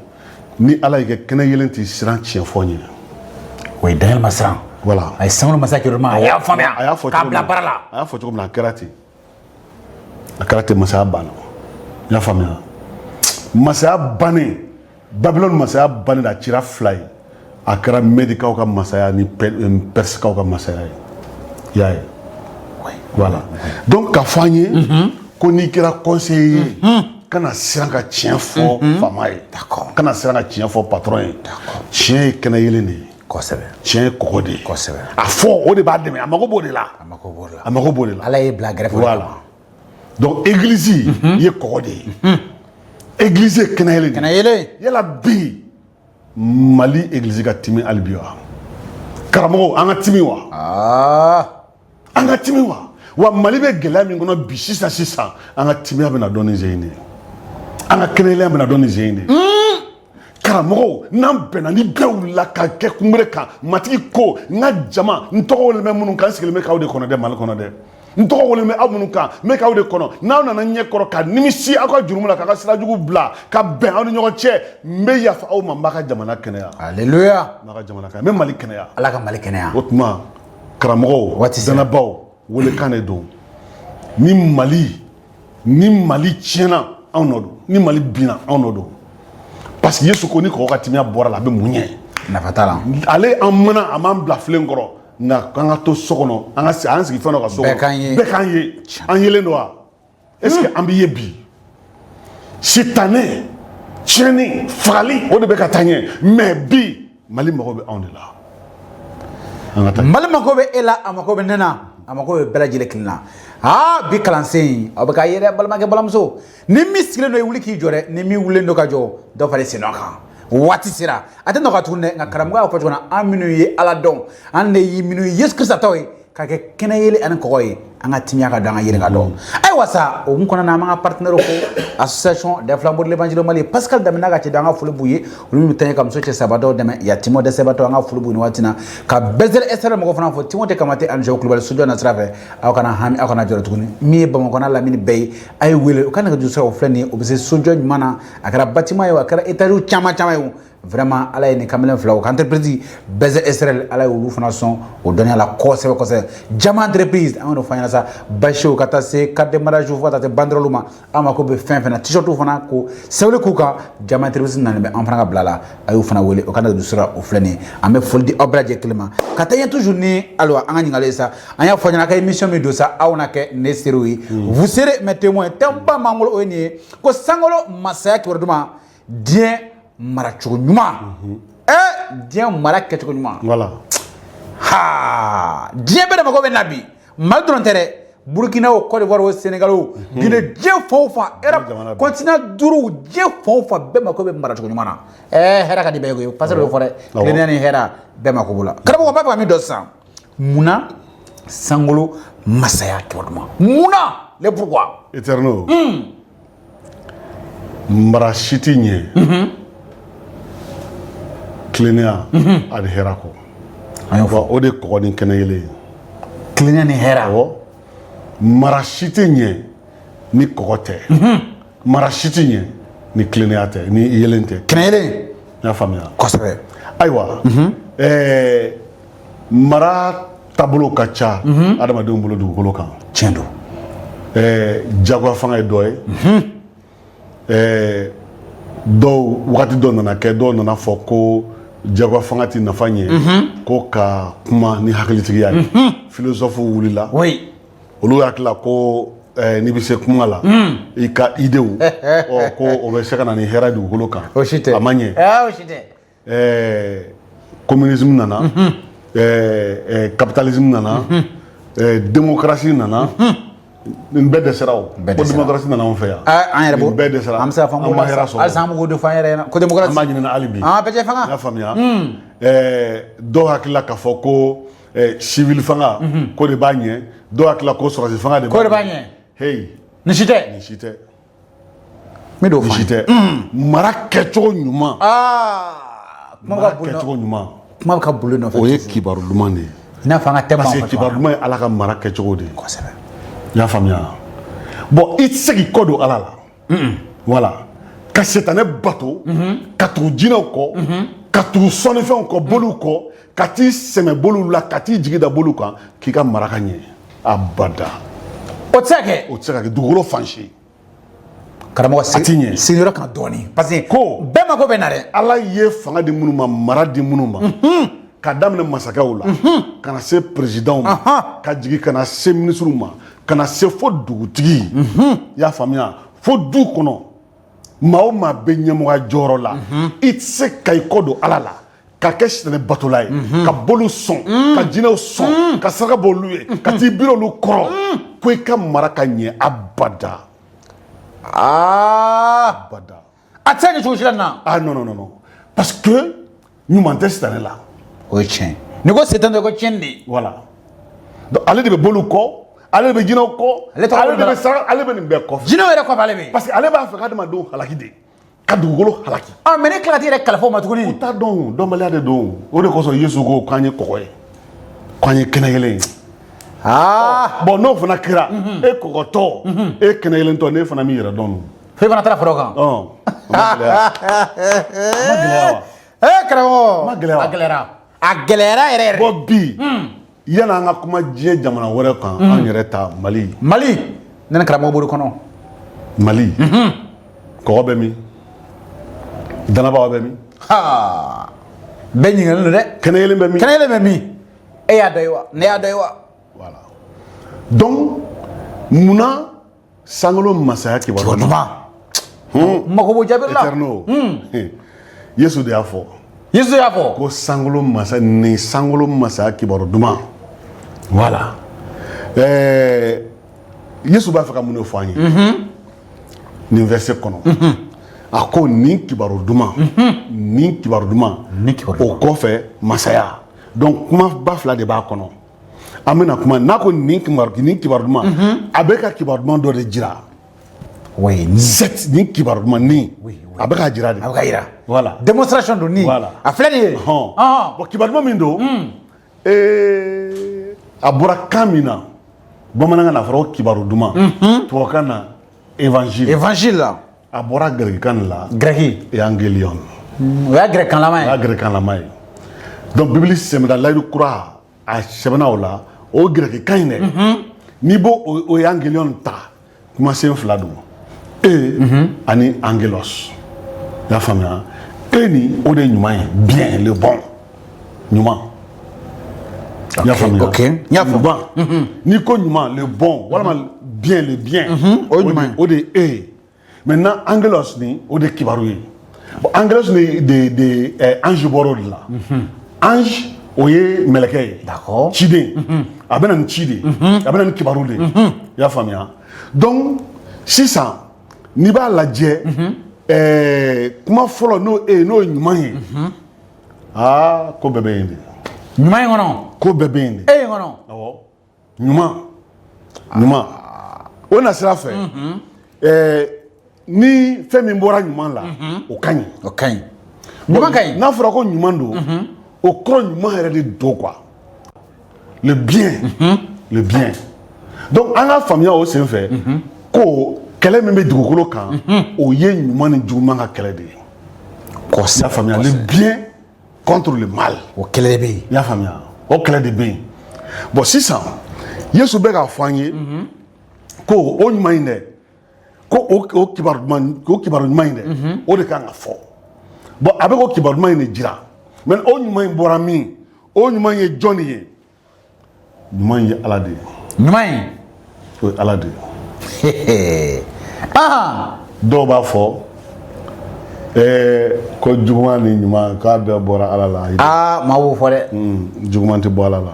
ni Ala y'i kɛ kɛnɛ yelen, t'i siran tiɲɛ fɔ ɲɛ. O ye Daniel ma siran. Voilà. A ye sankolo masaya kibaru duman, a y'a faamuya. A y'a fɔ k'a cogo bila min na. baara la. A y'a fɔ cogo min na, a kɛra ten, a kɛra ten, masaya banna. I y'a faamuya? Masaya bannen, Babylone masaya bannen, a cira fila ye. A kɛra Medikaw ka masaya ni Persikaw ka masaya ye. I y'a ye? Voilà, donc k'a fɔ an ye ko n'i kɛra conseiller ye, kana siran ka tiɲɛ fɔ faama ye. Kana siran ka tiɲɛ fɔ patron ye. Tiɲɛ ye kɛnɛ yelen de ye. Tiɲɛ ye kɔgɔ de ye. A fɔ, o de b'a dɛmɛ, a mago b'o de la. A mako b'o la. A mago b'o de la. Ala y'i bila gɛrɛfɛ. Voilà, donc église ye kɔgɔ de ye, église ye kɛnɛ yelen de Kɛnɛ ye. yelen. Yala bi, Mali église ka timi hali bi wa? Karamɔgɔw, an ka timi wa? An ka timi wa? Wa Mali bɛ gɛlɛya min kɔnɔ bi, sisan sisan, an ka timiya bɛna dɔn ni zen in de ye, an ka kɛnɛyaya bɛna dɔn ni zen in de ye. Karamɔgɔw, n'an bɛnna, ni bɛɛ wulila ka kɛ kunbere kan, Matigi ko: "N ka jama, n tɔgɔ wele bɛ minnu kan, n sigilen bɛ k'aw de kɔnɔ dɛ. Mali kɔnɔ dɛ, n tɔgɔ wele bɛ aw minnu kan, n bɛ k'aw de kɔnɔ. N'aw nana ɲɛ kɔrɔ ka nimisi aw ka jurumu la, k'aw ka sira jugu bila, ka bɛn aw ni ɲɔgɔn cɛ, n bɛ yafa aw ma, n b'a ka jamana kɛnɛya." Alléluia. N b'a ka jamana kɛnɛya, n bɛ Mali kɛnɛya. Ala ka Mali kɛnɛya. O tuma, karamɔgɔw, Waati sera. danabaw, welekan de don. Ni Mali tiɲɛna, anw nɔ don. Ni Mali binna, anw nɔ don, parce que Yesu ko ni kɔgɔ ka timiya bɔra la, a bɛ mun ɲɛ? Nafa t'a la. Ale an mana, a m'an bila filen kɔrɔ, nka k'an ka to so kɔnɔ, an ka an sigi fɛn dɔ ka so Bɛɛ kɔnɔ. k'an ye. Bɛɛ k'an ye. An yelen don wa? Est ce que an bɛ ye bi? Sitanɛ, tiɲɛni, fagali, o de bɛ ka taa ɲɛ. Mais bi, Mali mago bɛ anw de la. An ka taa. Mali mako bɛ e la, a mako bɛ ne na, a mako bɛ bɛɛ lajɛlen kelen na. Aa, bi kalansen in, aw bɛ k'a ye dɛ. Balimakɛ, balimamuso, ni min sigilen don, i wuli k'i jɔ dɛ. Ni min wulilen don ka jɔ, dɔ fara i sen nɔ kan. Waati sera, a tɛ nɔgɔya tuguni dɛ. Nka karamɔgɔ y'a fɔ cogo min na, an minnu ye Ala dɔn, an de ye minnu ye Yesu Kirista taw ye, ka kɛ kɛnɛ yelen ani kɔgɔ ye, an ka timiya ka dɔn, an ka yelen ka dɔn. Ayiwa sa, o hukumu kɔnɔna na, an b'an ka partenaire fo, Association des Flambeaux de l'Évangile au Mali, Pascal Damina ka cɛden, an ka foli b'u ye. Olu min bɛ taa ɲɛ ka muso cɛ sabatɔw dɛmɛ, yatimɛw, dɛsɛbatɔw, an ka foli b'u ni waati na. Ka Bɛzɛl SR mɔgɔw fana fo, Timothée Kamate ani Joe Kulubali, sojɔ na sira fɛ. Aw kana hami, aw kana jɔrɔ tuguni. Min ye Bamakɔ n'a lamini bɛɛ ye, a ye wele, u ka nɛgɛjuru sira o filɛ nin ye. O bɛ se sojɔ ɲuman na, a kɛra bâtiment ye o, a kɛra étage caman caman ye o. Vraiment, Ala ye nin kamalen fila o ka entreprise Bɛzɛl SRL, Ala ye olu fana sɔn o dɔnniya la kosɛbɛ kosɛbɛ. Jama Entreprise, an y'o fɔ an ɲɛna sa, basiw ka taa se carte de mariage, fo ka taa se banderole ma, an mako bɛ fɛn fɛn na, t-shirt fana ko sɛbɛnni k'u kan, Jama Entreprise nalen bɛ an fana ka bila la. A y'o fana wele, o ka nɛgɛjuru sira o filɛ nin ye. An bɛ foli di aw bɛɛ lajɛlen kelen ma ka taa ɲɛ toujours. Ni ayiwa, an ka ɲininkali ye sa, an y'a fɔ ɲɛna a ka émission min don sa, aw na kɛ ne seerew ye, vous serez mes témoins. Thème ba m'an bolo, o ye nin ye ko sankolo masaya kibaru duman, diɲɛ maracogo ɲuman, diɲɛ mara kɛcogo ɲuman. Ha, diɲɛ bɛɛ de mako bɛ na bi. Mali dɔrɔn tɛ dɛ, Burukina o, Côte d'Ivoire o, Sénégal o, Guinée, diɲɛ fan o fan, Europe, Jamana bɛɛ. continent duuru, diɲɛ fan o fan, bɛɛ mako bɛ maracogo ɲuman na. Hɛrɛ ka di bɛɛ ye koyi, pasteur y'o fɔ dɛ. Tilennenya ni hɛrɛ, bɛɛ mako b'o la. Karamɔgɔ b'a fɛ ka min dɔn sisan, munna sankolo masaya kibaru duman? Munna? Le pourquoi? Éternel, mara si ti ɲɛ tilennenya ani hɛrɛ kɔ. An y'o fɔ. Wa o de ye kɔgɔ ni kɛnɛ yelen ye. Tilennenya ni hɛrɛ. Awɔ. Mara si tɛ ɲɛ ni kɔgɔ tɛ. Mara si tɛ ɲɛ ni tilennenya tɛ, ni yelen tɛ. Kɛnɛ yelen. I y'a faamuya? Kosɛbɛ. Ayiwa, mara taabolo ka ca adamadenw bolo dugukolo kan. Tiɲɛ don. Jagoya fanga ye dɔ ye. Dɔw wagati dɔ nana kɛ, dɔw nana fɔ ko jagoya fanga tɛ nafa ɲɛ, ko ka kuma ni hakilitigiya ye. Philosophe wulila. Olu hakili la ko n'i bɛ se kuma la, i ka idéew ɔ, ko o bɛ se ka na ni hɛrɛ dugukolo kan. O si tɛ. A ma ɲɛ. O si tɛ. Communisme nana, capitalisme nana, démocratie nana. Nin bɛɛ dɛsɛra o. Bɛɛ Ko dɛsɛra. démocratie nana anw fɛ yan. An yɛrɛ Nin bɛɛ dɛsɛra. An bɛ se ka fɔ An ma hɛrɛ sɔrɔ. Halisa an b'o de fɔ an yɛrɛ ɲɛna ko démocratie. An b'a ɲini hali bi. An bɛɛ jɛ fanga. I y'a faamuya? Dɔw hakili la k'a fɔ ko civil fanga ko de b'a ɲɛ, dɔw hakili la ko sɔrɔdasi fanga de Ko de b'a ɲɛ. Hey. Nin si tɛ. Nin si tɛ. Min d'o Nin fɔ si an ye. tɛ. Mara kɛcogo ɲuman. Aa, kuma bɛ Mara ka boli kɛcogo ɲuman. Kuma bɛ ka boli nɔfɛ. O ye kibaru duman de ye. I n'a fɔ an ka thème Parce que b'an fɛ. kibaru duman ye Ala ka mara kɛcogo de ye. Kosɛbɛ. I y'a faamuya? Bon, i tɛ se k'i kɔ don Ala la. Voilà. Ka sitanɛ bato, ka tugu jinɛw kɔ, ka tugu sɔnnifɛnw kɔ, boliw kɔ, ka t'i sɛmɛ boliw la, ka t'i jigi da boliw kan, k'i ka mara ka ɲɛ. Abada. O tɛ se ka kɛ. O tɛ se ka kɛ dugukolo fan si. Karamɔgɔ, A ti ɲɛ. Sigiyɔrɔ kan dɔɔni, parce que Ko. bɛɛ mako bɛ na dɛ. Ala ye fanga di minnu ma, mara di minnu ma, ka daminɛ masakɛw la ka na se présidentw ma, ka jigin ka na se ministres ma, ka na se fo dugutigi, i y'a faamuya, fo du kɔnɔ, maa o maa bɛ ɲɛmɔgɔya jɔyɔrɔ la, i tɛ se ka i kɔ don Ala la ka kɛ sitanɛ batola ye, ka boliw sɔn, ka jinɛw sɔn, ka saraka bɔ olu ye, ka t'i biri olu kɔrɔ, ko i ka mara ka ɲɛ, abada. Abada. A tɛ se ka ɲɛ cogo si la nin na. Ah non, non, non, non, parce que ɲuman tɛ sitanɛ la. O ye tiɲɛ. N'i ko setan, ko tiɲɛ de. Voilà. Donc ale de bɛ boliw kɔ, ale de bɛ jinɛw kɔ, Ale tɔgɔ ale de bɛ bɛ saraka, ale bɛ nin bɛɛ kɔfɛ. Jinɛw yɛrɛ kɔfɛ ale bɛ yen. Parce que ale b'a fɛ k'adamadenw halaki de, ka dugukolo halaki. Ah, mais ne tila ka t'i yɛrɛ kalifa o ma tuguni. U t'a dɔn, dɔnbaliya de don. O de kosɔn Yesu ko k'an ye kɔgɔ ye, k'an ye kɛnɛ kelen ye. Bon, n'o fana kɛra, e kɔgɔtɔ, e kɛnɛ kelentɔ, n'e fana m'i yɛrɛ dɔn dun? Fo fana taara foro kan. Ɔn, o ma gɛlɛya? O ma gɛlɛya wa? Ee karamɔgɔ. Ma gɛlɛya wa? A gɛlɛyara. A gɛlɛyara yɛrɛ yɛrɛ. Bon, bi, yanni an ka kuma diɲɛ jamana wɛrɛ kan, an yɛrɛ ta Mali. Mali, ne ni karamɔgɔ bolo kɔnɔ. Mali, kɔgɔ bɛ min? Danabaga bɛ min? Ha, bɛɛ ɲininkalen don dɛ. Kɛnɛ yelen bɛ min? Kɛnɛ yɛlɛ bɛ min? E y'a dɔn ye wa? Ne y'a dɔn ye wa? Voilà. Donc munna sankolo masaya kibaru duman? N mako b'o jaabi la. Éternel, Yesu de y'a fɔ. Yesu y'a fɔ. Ko sankolo masa ni sankolo masaya kibaru duman. Voilà. Yesu b'a fɛ ka mun de fɔ an ye nin verset kɔnɔ? A ko nin kibaru duman, nin kibaru duman. Nin kibaru O kɔfɛ masaya. Donc kuma ba fila de b'a kɔnɔ. An bɛna kuma n'a ko nin kibaru duman, a bɛ ka kibaru duman dɔ de jira. Oui, ni Cette nin kibaru duman nin, Oui. a bɛ k'a jira de. A bɛ ka yira. Voilà. Démonstration don ni. Voilà. A filɛ nin ye. Hɔn. Ɔhɔn. Bon, kibaru duman min don, a bɔra kan min na, bamanankan na a fɔra ko kibaru duman, tubabukan na évangile. Évangile la. A bɔra gɛrɛkikan de la. Grec. Evangelion. O y'a grec kanlama O y'a ye. gɛrɛkanlama ye. Donc Bibili sɛbɛnna, layidu kura a sɛbɛnna o la, o gɛrɛkikan in dɛ. N'i b'o o evangelion ta, kumasen fila don, e ani angelos, i y'a faamuya? E ni o de ye ɲuman ye, bien, le bon, ɲuman, i y'a faamuya? Ok, n y'a faamu. Ɲuman, n'i ko ɲuman, le bon, walima bien, le bien. O ye ɲuman ye. O de ye e ye. Maintenant angelos ni o de ye kibaru ye. Bon, angelos ni de ange bɔra o de la. Ange, o ye mɛlɛkɛ ye. Ciden, a bɛ na ni ci de ye, a bɛ na ni kibaru de ye, i y'a faamuya? Donc sisan n'i b'a lajɛ, kuma fɔlɔ n'o e ye, n'o ye ɲuman ye, aa, ko bɛɛ bɛ yen de. Ɲuman in kɔnɔ. Ko bɛɛ bɛ yen de. E in kɔnɔ. Awɔ, ɲuman, ɲuman, o na sira fɛ, ni fɛn min bɔra ɲuman la, o ka ɲi. O ka ɲi. Ɲuman ka ɲi. N'a fɔra ko ɲuman don, o kɔrɔ ɲuman yɛrɛ de don quoi, le bien, le bien. Donc an ka faamuya o sen fɛ ko kɛlɛ min bɛ dugukolo kan, o ye ɲuman ni juguman ka kɛlɛ de ye. I y'a faamuya, le bien contre le mal. O kɛlɛ de bɛ yen. I y'a faamuya, o kɛlɛ de bɛ yen. Bon, sisan Yesu bɛ k'a fɔ an ye ko o ɲuman in dɛ, ko o kibaru duman, o kibaru ɲuman in dɛ, o de kan ka fɔ. Bon, a bɛ k'o kibaru duman in de jira. Mais o ɲuman in bɔra min? O ɲuman ye jɔn de ye? Ɲuman ye Ala de ye. Ɲuman in. O ye Ala de ye. Dɔw b'a fɔ ko juguman ni ɲuman, k'a bɛɛ bɔra Ala la. Aa, maa b'o fɔ dɛ. Juguman tɛ bɔ Ala la.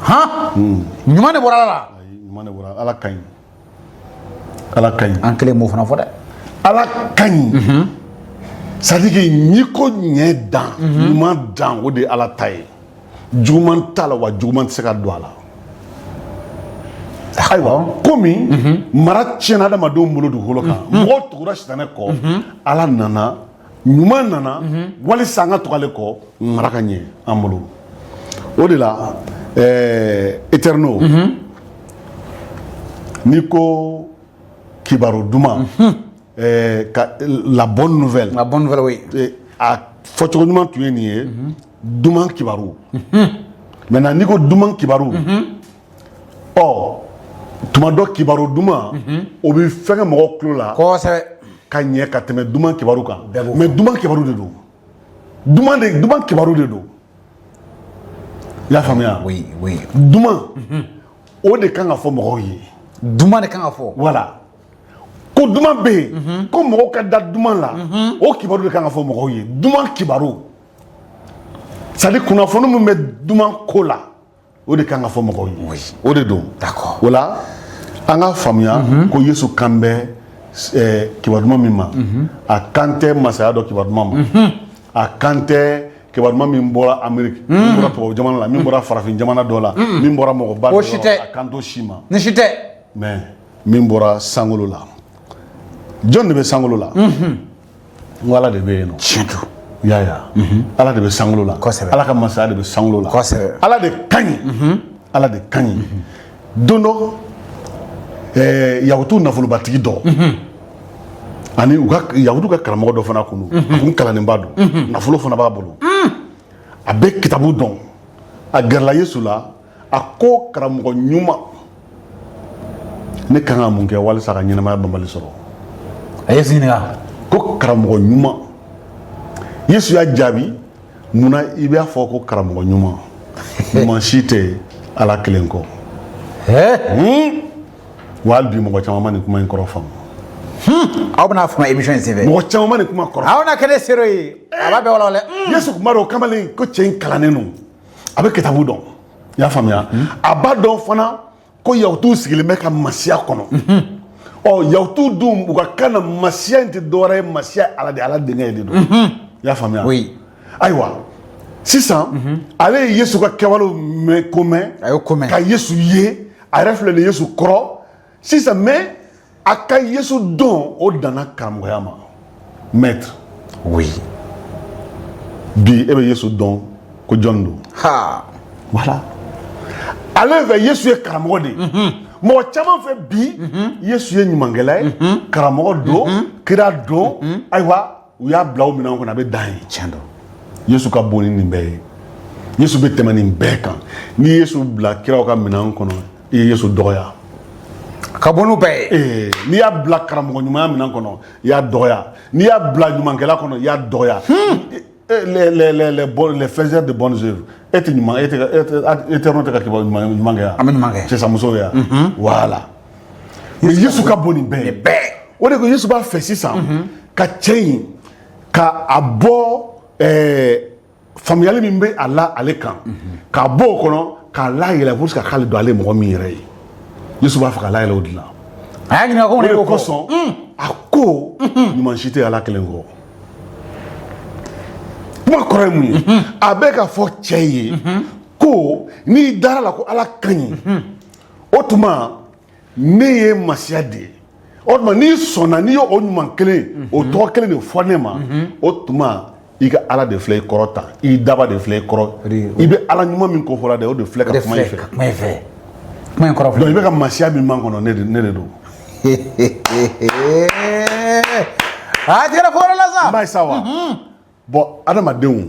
Han, ɲuman de bɔra Ala la. Ayi, ɲuman de bɔra Ala. Ka ɲi, Ala ka ɲi. An kelen m'o fana fɔ dɛ. Ala ka ɲi, c'est à dire que n'i ko ɲɛ dan, ɲuman dan, o de ye Ala ta ye. Juguman t'a la, wa juguman tɛ se ka don a la. Ayiwa, komi mara tiɲɛna adamadenw bolo dugukolo kan, mɔgɔw tugura sitanɛ kɔ, Ala nana, ɲuman nana walisa an ka tugu ale kɔ, mara ka ɲɛ an bolo. O de la éternel, n'i ko kibaru duman, ka la bonne nouvelle. La bonne nouvelle, oui. A fɔcogo ɲuman tun ye nin ye: duman kibaru. Maintenant, n'i ko duman kibaru, ɔ tuma dɔ kibaru duman, o bɛ fɛnkɛ mɔgɔw tulo la ka ɲɛ ka tɛmɛ duman kibaru kan. Bɛɛ b'o. Mais duman kibaru de don, duman de, duman kibaru de don. I y'a faamuya? Oui, oui. Duman, o de kan ka fɔ mɔgɔw ye. Duman de kan ka fɔ. Voilà, ko duman bɛ yen, ko mɔgɔw ka da duman la, o kibaru de kan ka fɔ mɔgɔw ye. Duman kibaru, c'est à dire kunnafoni min bɛ duman ko la, o de kan ka fɔ mɔgɔw ye. O de don. O la, an ka faamuya ko Yesu kan bɛ kibaru duman min ma, a kan tɛ masaya dɔ kibaru duman ma, a kan tɛ kibaru duman min bɔra Amérique, min bɔra tubabu jamana la, min bɔra farafin jamana dɔ la, min bɔra mɔgɔba O dɔ si la. tɛ. A kan t'o si ma. Ni si tɛ. Mais min bɔra sankolo la, jɔn de bɛ sankolo la? N ko Ala de bɛ yen nɔ. Tiɲɛ don. I y'a ye wa? Ala de bɛ sankolo la. Ala ka masaya de bɛ sankolo la. Ala de ka ɲi, Ala de ka ɲi. Don dɔ, yahutu nafolobatigi dɔ ani u ka yahutu ka karamɔgɔ dɔ fana kun don. A kun kalannenba don, nafolo fana b'a bolo, a bɛ kitabu dɔn. A gɛrɛla Yesu la, a ko: "Karamɔgɔ ɲuman, ne kan ka mun kɛ walasa ka ɲɛnamaya banbali sɔrɔ?" A Yesu ɲininka. Ko karamɔgɔ ɲuman. Yesu y'a jaabi: "Munna i b'a fɔ ko karamɔgɔ ɲuman? Ɲuman si tɛ Ala kelen kɔ." Wa hali bi, mɔgɔ caman ma nin kuma in kɔrɔ faamu. Aw bɛna faamu émission in senfɛ. Mɔgɔ caman ma nin kuma kɔrɔ. Aw na kɛ ne seere ye, a b'a bɛɛ walawala. Yesu tun b'a dɔn, o kamalen ko cɛ in kalannen don, a bɛ kitabu dɔn. I y'a faamuya, a b'a dɔn fana ko yahutuw sigilen bɛ ka masiya kɔnɔ. Ɔ, yahutuw dun, u ka kan na, masiya in tɛ dɔwɛrɛ ye, masiya ye Ala de, Ala denkɛ de don. I y'a faamuya? Oui. Ayiwa, sisan ale ye Yesu ka kɛwalew mɛn, ko mɛn. A y'o ko mɛn. Ka Yesu ye, a yɛrɛ filɛ nin ye Yesu kɔrɔ sisan. Mais a ka Yesu dɔn, o danna karamɔgɔya ma, maître. Bi, e bɛ Yesu dɔn ko jɔn don? Ha. Voilà, ale fɛ, Yesu ye karamɔgɔ de ye. Mɔgɔ caman fɛ bi, Yesu ye ɲumankɛla ye, karamɔgɔ don, kira don. Ayiwa, u y'a bila o minɛn kɔnɔ, a bɛ dan ye. Tiɲɛ don. Yesu ka bon ni nin bɛɛ ye. Yesu bɛ tɛmɛ nin bɛɛ kan. N'i ye Yesu bila kiraw ka minɛn kɔnɔ, i ye Yesu dɔgɔya. Ka bɔ n'u bɛɛ ye. N'i y'a bila karamɔgɔ ɲumanya minɛn kɔnɔ, i y'a dɔgɔya. N'i y'a bila ɲumankɛla kɔnɔ, i y'a dɔgɔya. Les faiseurs de bonnes œuvres, e tɛ ɲuman, e tɛ e tɛ ka kibaru ɲuman ɲuman kɛ yan. An bɛ ɲuman kɛ. Sisan musow ya, voilà. Mais Yesu ka bon nin bɛɛ ye. Bɛɛ. O de ko Yesu b'a fɛ sisan ka cɛ in ka a bɔ faamuyali min bɛ a la ale kan, k'a bɔ o kɔnɔ, k'a layɛlɛ pour que k'ale dɔn ale ye mɔgɔ min yɛrɛ ye. Yesu b'a fɛ k'a layɛlɛ o de la. A y'a ɲininka ko O mun de de b'o fɔ. kosɔn a ko ɲuman si tɛ Ala kelen kɔ. Kuma kɔrɔ ye mun ye? A bɛ ka fɔ cɛ ye ko n'i dara la ko Ala ka ɲi, o tuma ne ye masiya de ye. O tuma n'i sɔnna, n'i y'o ɲuman kelen, o tɔgɔ kelen de fɔ ne ma, o tuma i ka Ala de filɛ i kɔrɔ tan, i daba de filɛ i kɔrɔ. I bɛ Ala ɲuman min ko fɔla dɛ, o de filɛ ka O de kuma i filɛ fɛ. Ka kuma i fɛ. Kuma in kɔrɔ Donc i bɛ ka masiya min makɔnɔ, ne de don. A tigɛra fo yɔrɔ la sa. N b'a ye sa wa. Bon, adamadenw,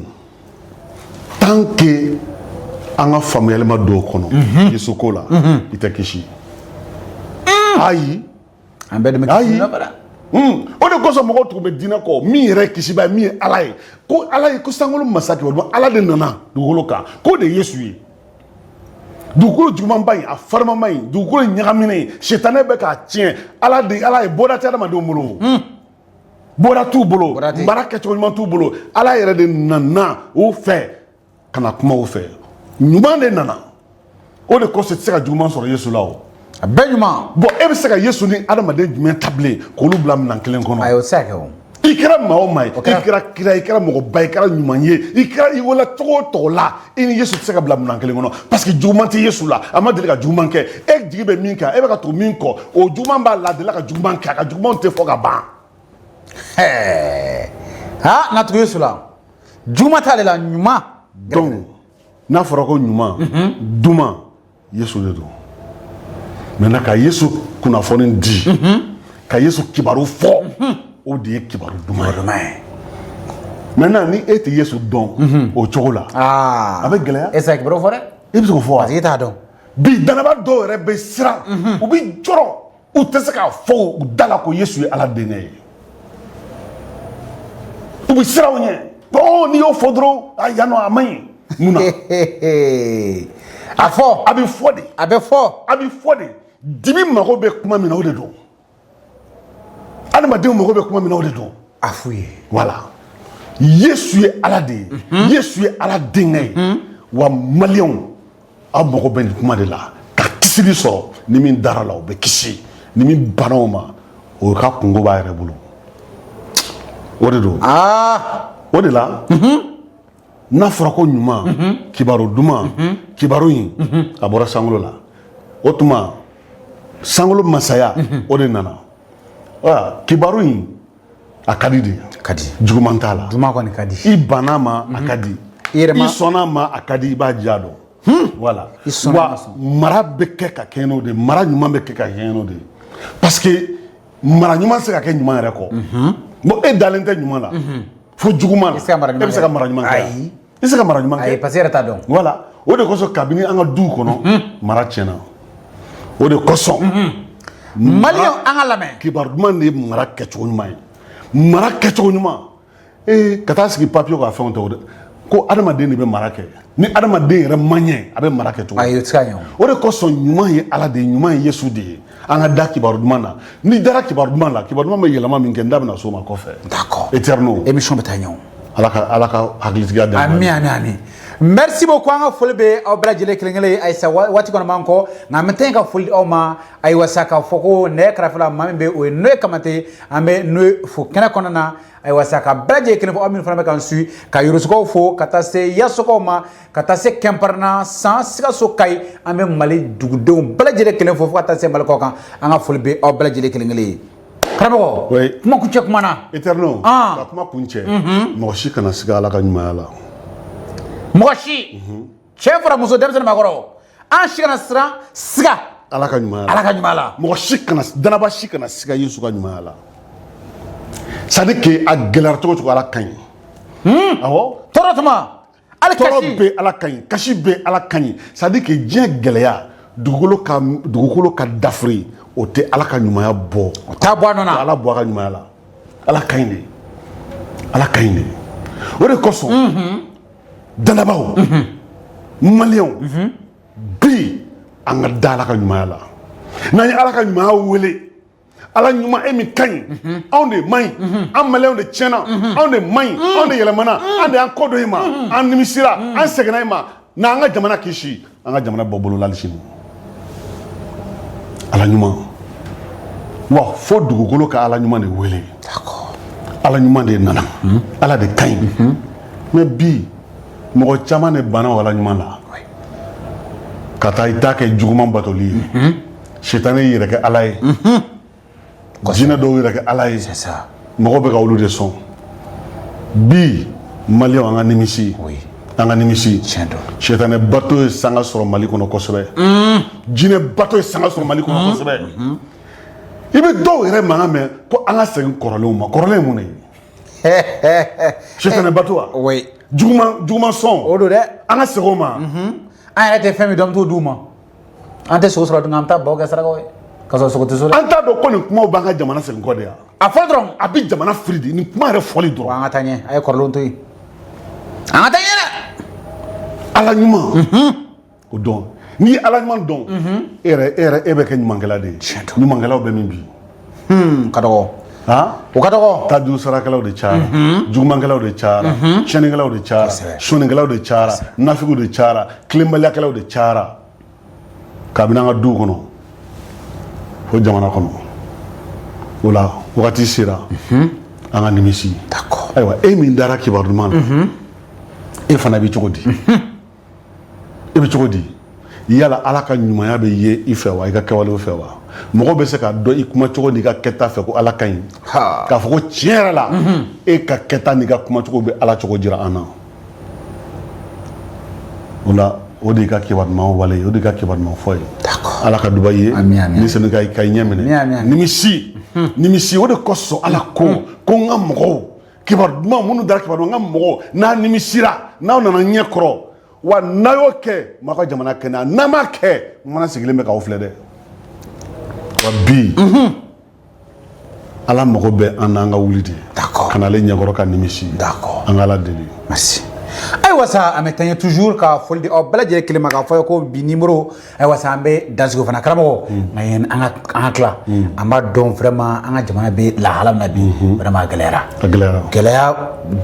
tant que an ka faamuyali ma don o kɔnɔ Yesu ko la, i tɛ kisi, ayi. An bɛɛ de bɛ Ayi. kisi la bara. O de kosɔn mɔgɔw tun bɛ diinɛ kɔ. Min yɛrɛ ye kisiba ye, min ye Ala ye, ko Ala ye, ko sankolo masa kibaru, Ala de nana dugukolo kan, k'o de ye Yesu ye. Dugukolo jugumanba in, a farimanba in, dugukolo in ɲagaminen, sitanɛ bɛ k'a tiɲɛ. Ala de, Ala ye, bɔda tɛ adamadenw bolo, bɔda t'u bolo. Bɔda tɛ. Mara kɛcogo ɲuman t'u bolo. Ala yɛrɛ de nana o fɛ ka na kuma o fɛ. Ɲuman de nana, o de kosɔn i tɛ se ka juguman sɔrɔ Yesu la o. A bɛɛ ɲuman. Bon, e bɛ se ka Yesu ni adamaden jumɛn ta bilen k'olu bila minɛn kelen kɔnɔ? Ayi, o tɛ se ka kɛ o. I kɛra maa o maa ye, i kɛra- kɛra kira, i kɛra mɔgɔba, i kɛra ɲuman ye, i kɛra i wolola cogo o cogo la, i ni Yesu tɛ se ka bila minɛn kelen kɔnɔ, parce que juguman tɛ Yesu la, a ma deli ka juguman kɛ. E jigi bɛ min kan, e bɛ ka tugu min kɔ, o juguman b'a la, a delila ka juguman kɛ, a ka jugumanw tɛ fɔ ka ban. Ɛɛ, ha, n'a tugu Yesu la, juguman t'ale la, ɲuman. Donc n'a fɔra ko ɲuman duman, Yesu de don. Maintenant, ka Yesu kunnafoni di, ka Yesu kibaru fɔ, o de ye kibaru duman ye. Duman ye. Maintenant, ni e tɛ Yesu dɔn o cogo la, Aa. a bɛ gɛlɛya. E tɛ se ka kibaru fɔ dɛ. E bɛ se k'o fɔ wa? Parce que e t'a dɔn. Bi, danaba dɔw yɛrɛ bɛ siran, u bɛ jɔrɔ, u tɛ se k'a fɔ u da la ko Yesu ye Ala denkɛ ye. U bɛ siran o ɲɛ. Ɔ, n'i y'o fɔ dɔrɔn, a yan nɔ, a man ɲi. Mun na? A fɔ. A bɛ fɔ de. A bɛ fɔ. A bɛ fɔ de. Dibi mago bɛ kuma min na, o de don. Adamadenw mago bɛ kuma min na, o de don. A f'u ye. Voilà, Yesu ye Ala de ye, Yesu ye Ala denkɛ ye. Wa Maliyɛnw, aw mago bɛ nin kuma de la ka kisili sɔrɔ. Ni min dara la, o bɛ kisi. Ni min banna o ma, o ka kungo b'a yɛrɛ bolo. O de don. O de la, n'a fɔra ko ɲuman, kibaru duman, kibaru in a bɔra sankolo la. O tuma sankolo masaya, o de nana. Wa kibaru in, a ka di de. Ka di. Juguman t'a la. Duman kɔni ka di. I banna ma, a ka di. I yɛrɛ ma- I sɔnna ma, a ka di. I b'a diya dɔn. Voilà. I sɔnna wa ma sɔn. Mara bɛ kɛ ka kɛɲɛ n'o de ye. Mara ɲuman bɛ kɛ ka kɛɲɛ n'o de ye, parce que mara ɲuman tɛ se ka kɛ ɲuman yɛrɛ kɔ. Bon, e dalen tɛ ɲuman la fo juguman la. I tɛ se ka mara ɲuman E bɛ se kɛ. ka mara ɲuman kɛ wa? Ayi. I tɛ se ka mara ɲuman Ayi, kɛ. parce que e yɛrɛ t'a dɔn. Voilà, o de kosɔn, kabini an ka duw kɔnɔ, mara tiɲɛna. O de kosɔn, Maliyɛnw, an ka lamɛn. Kibaru duman de ye mara kɛcogo ɲuman ye, mara kɛcogo ɲuman. Ee, ka taa sigi papiye ka fɛnw tɛ o dɛ. Ko adamaden de bɛ mara kɛ. Ni adamaden yɛrɛ man ɲɛ, a bɛ mara kɛ cogo di? Ayi, o tɛ se ka ɲɛ o. O de kosɔn, ɲuman ye Ala de ye, ɲuman ye Yesu de ye. An ka da kibaru duman na. N'i dara kibaru duman la, kibaru duman bɛ yɛlɛma min kɛ, n da bɛna s'o ma kɔfɛ. D'accord. Éternel. Émission bɛ taa ɲɛ o. Ala ka hakilitigiya d'an ma. Ami, ami, ami, merci beaucoup. An ka foli bɛ aw bɛɛ lajɛlen kelen kelen ye. Ayisa, waati kɔni b'an kɔ, nka an bɛ taa ka foli di aw ma. Ayiwa sa, k'a fɔ ko nɛgɛ kɛrɛfɛ la, maa min bɛ, o ye Noé Kamate. An bɛ Noé fo kɛnɛ kɔnɔna na. Ayiwa sa, ka bɛɛ lajɛlen kelen fo, aw minnu fana bɛ k'an su, ka Yorosokaw fo, ka taa se Yasokaw ma, ka taa se Kɛnparana, San, Sikaso, Kayi. An bɛ Mali dugudenw bɛɛ lajɛlen kelen fo, fo ka taa se Mali kɔ kan. An ka foli bɛ aw bɛɛ lajɛlen kelen kelen ye. Karamɔgɔ, kuma kuncɛ kuma na. Éternel. Ah. Ka kuma kun cɛ, mɔgɔ si kana siga Ala ka ɲumanya la. Mɔgɔ si, cɛ fara muso, denmisɛnnin, maakɔrɔ, an si kana siran, siga Ala ka ɲumanya la. Ala ka ɲuman la. Mɔgɔ si kana, danaba si kana siga Yesu ka ɲumanya la. C'est à dire que a gɛlɛyara cogo o cogo, Ala ka ɲi. Awɔ. Tɔɔrɔ tuma, hali Tɔɔrɔ kasi. bɛ, Ala ka ɲi. Kasi bɛ, Ala ka ɲi. C'est à dire que diɲɛ gɛlɛya, dugukolo ka dafiri, o tɛ Ala ka ɲumanya bɔ. O t'a bɔ a nɔ na. Ala bɔ a ka ɲumanya la. Ala ka ɲi de, Ala ka ɲi de. O de kosɔn, danabaw, Maliyɛnw, bi an ka da Ala ka ɲumanya la. N'an ye Ala ka ɲumanya wele, Ala ɲuman, e min ka ɲi, anw de man ɲi, an Maliyɛnw de tiɲɛna, anw de man ɲi, anw de yɛlɛmana, an de y'an kɔ don i ma, an nimisira, an seginna i ma, n'an ka jamana kisi, an ka jamana bɔ bolo la hali sini. Ala ɲuman wa, fo dugukolo ka Ala ɲuman de wele. Ala ɲuman de nana, Ala de ka ɲi. Mais bi, mɔgɔ caman de banna o Ala ɲuman la ka taa i ta kɛ juguman batoli ye. Sitanɛ y'i yɛrɛ kɛ Ala ye, jinɛ dɔw yɛrɛ kɛ Ala ye. C'est ça. Mɔgɔ bɛ ka olu de sɔn. Bi, Maliyɛnw, an ka nimisi. An ka nimisi. Tiɲɛ don. Sitanɛ bato ye sanga sɔrɔ Mali kɔnɔ kosɛbɛ. Jinɛ bato ye sanga sɔrɔ Mali kɔnɔ kosɛbɛ. I bɛ dɔw yɛrɛ mankan mɛn ko an ka segin kɔrɔlenw ma. Kɔrɔlen ye mun de ye? Sitanɛ bato wa? Oui. Juguman juguman sɔn. O don dɛ. An ka segin o ma. An yɛrɛ tɛ fɛn min dɔn, an bɛ t'o d'u ma. An tɛ sogo sɔrɔ dun, an bɛ taa baw kɛ sarakaw ye ka sɔrɔ sogo tɛ so dɛ. An t'a dɔn ko nin kumaw b'an ka jamana segin kɔ de yan. A fɔ dɔrɔn. A bɛ jamana firi de, nin kuma yɛrɛ fɔli dɔrɔn. Wa an ka taa ɲɛ, a ye kɔrɔlenw to yen, an ka taa ɲɛ dɛ. Ala ɲuman o dɔn, n'i ye ala ɲuman dɔn, e yɛrɛ e bɛ kɛ ɲumankɛla de ye. Ɲumankɛlaw bɛ min bi? Ka dɔgɔ. Han. O ka dɔgɔ. Ta juru sarakɛlaw de cayara, jugumankɛlaw de cayara, tiɲɛnikɛlaw de cayara, sonyɛnikɛlaw de cayara, nafigiw de cayara, tilenbaliyakɛlaw de cayara, kabini an ka duw kɔnɔ fo jamana kɔnɔ. O la wagati sera an ka nimisi. Ayiwa, e min dara kibaru duman na, e fana bɛ cogo di? E bɛ cogo di? Yala Ala ka ɲumanya bɛ ye i fɛ wa, i ka kɛwalew fɛ wa? Mɔgɔ bɛ se k'a dɔn i kumacogo n'i ka kɛta fɛ ko Ala ka ɲi, k'a fɔ ko tiɲɛ yɛrɛ la, e ka kɛta n'i ka kumacogo bɛ Ala cogo jira an na. O la, o de y'i ka kibaru duman wale ye, o de y'i ka kibaru duman fɔ ye. Ala ka duba i ye. Ni senu ka i ɲɛ minɛ. Nimisi, nimisi. O de kosɔn Ala ko ko n ka mɔgɔw, kibaru duman minnu dara kibaru duman, n ka mɔgɔw, n'a nimisira, n'aw nana ɲɛ kɔrɔ wa, n'a y'o kɛ, m'aw ka jamana kɛnɛya. N'a m'a kɛ, n fana sigilen bɛ k'aw filɛ dɛ. Wa bi, Ala mago bɛ an n'an ka wuli de ka n'ale ɲɛkɔrɔ ka nimisi. An ka Ala deli. Merci. Ayiwa sa, an bɛ taa ɲɛ toujours ka foli di aw bɛɛ lajɛlen kelen ma, k'a fɔ ye ko bi numéro, ayiwa sa, an bɛ dansigi o fana. Karamɔgɔ, nka yanni an ka tila, an b'a dɔn vraiment an ka jamana bɛ lahala min na bi, vraiment a gɛlɛyara. A gɛlɛyara. Gɛlɛya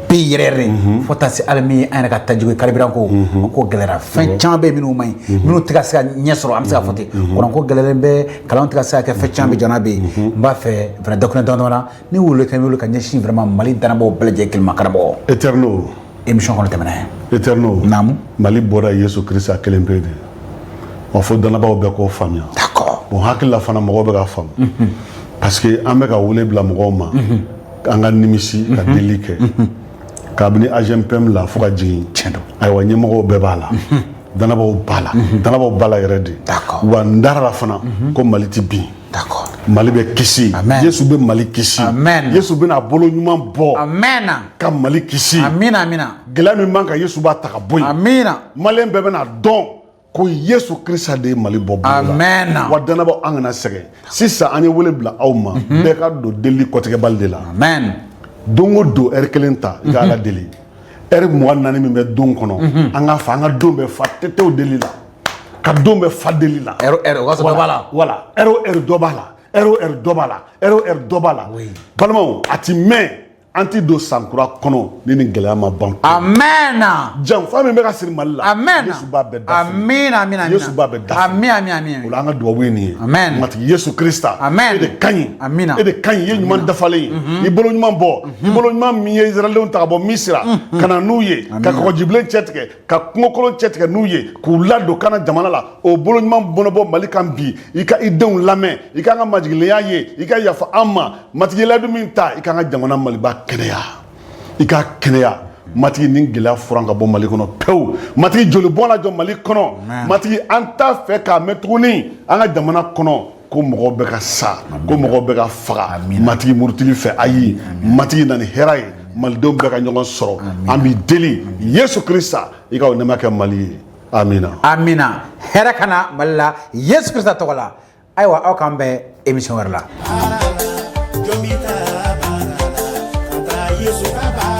bɛ yen yɛrɛ yɛrɛ de, fo taa se hali min ye an yɛrɛ ka tajiko ye, carburant ko, o ko gɛlɛyara. Fɛn caman bɛ yen minnu man ɲi, minnu tɛ ka se ka ɲɛ sɔrɔ, an bɛ se ka fɔ ten. Kuran ko gɛlɛyalen bɛ, kalanw tɛ ka se ka kɛ, fɛn caman bɛ jamana bɛ yen. N b'a fɛ vraiment dakuruɲɛ dama dama na, ni wele ka wele ka ɲɛsin vraiment Mali danabaaw bɛɛ lajɛlen kelen ma, karamɔgɔ. Éternel. Émission kɔnɔ tɛmɛna ye. Éternel. Naamu. Mali bɔra Yesu Kirisa kelen pe de wa, fo danabaaw bɛɛ k'o faamuya. Bon, hakili la fana, mɔgɔw bɛ ka faamu, parce que an bɛ ka wele bila mɔgɔw ma an ka nimisi ka deli kɛ, kabini AGMPM la fo ka jigin. Tiɲɛ don. Ayiwa, ɲɛmɔgɔw bɛɛ b'a la, danabaaw b'a la, danabaaw b'a la yɛrɛ de. Wa n dara la fana ko Mali ti bin. Mali bɛ kisi. Amen. Yesu bɛ Mali kisi. Amen. Yesu bɛna a bolo ɲuman bɔ Amen. ka Mali kisi. Amina, amina. Gɛlɛya min b'an kan, Yesu b'a ta ka bɔ yen. Amina. Maliyɛn bɛɛ bɛna dɔn ko Yesu Kirisa de ye Mali bɔ bolo la. Amen. Wa danabaaw, an kana sɛgɛn. Sisan an ye wele bila aw ma, bɛɛ ka don delili kɔtigɛbali de la. Amen. Don o don, ɛri kelen ta i ka Ala deli. Ɛri 24 min bɛ don kɔnɔ, an k'a fa an ka don bɛɛ fa tetew deli la, ka don bɛɛ fa deli la. Ɛri ɛri, o ka sɔrɔ dɔ b'a la. Voilà, ɛri o ɛri dɔ b'a la, ɛri o ɛri dɔ b'a la, ɛri o ɛri dɔ b'a la. Balimaw, a ti mɛn, an ti don san kura kɔnɔ ni nin gɛlɛya ma ban. Amen. Janfa min bɛ ka siri Mali la, Amen. Yesu b'a bɛɛ dafiri. Amina, amina, amina. Yesu b'a bɛɛ dafiri. Amina, amina, amina. O la, an ka dubabu ye nin ye. Amen. Matigi Yesu Krista, Amen. e de ka ɲi. Amina. E de ka ɲi, i ye ɲuman dafalen ye. I bolo ɲuman bɔ, i bolo ɲuman min ye Israɛlɛnw ta ka bɔ Misira ka na n'u ye, ka kɔgɔjibilen cɛ tigɛ, ka kungokolon cɛ tigɛ n'u ye, k'u ladon Kana jamana la, o bolo ɲuman bɔnɔbɔ Mali kan bi. I ka i denw lamɛn, i k'an ka majiginlenya ye, i ka yafa an ma. Matigi, layidu min ta, i k'an ka jamana Maliba kɛnɛya, i ka kɛnɛya. Matigi, nin gɛlɛya furan ka bɔ Mali kɔnɔ pewu. Matigi, joli bɔn lajɔ Mali kɔnɔ. Matigi, an t'a fɛ k'a mɛn tuguni an ka jamana kɔnɔ ko mɔgɔw bɛ ka sa, ko mɔgɔw bɛ ka faga. Matigi, murutili fɛ, ayi. Matigi, na ni hɛrɛ ye, malidenw bɛɛ ka ɲɔgɔn sɔrɔ. An b'i deli, Yesu Krista, i ka o nɛɛma kɛ Mali ye. Amina. Amina. Hɛrɛ ka na Mali la Yesu Krista tɔgɔ la. Ayiwa, aw k'an bɛn émission wɛrɛ la. Jɔn bɛ taa baara la ka taa Yesu ka baara.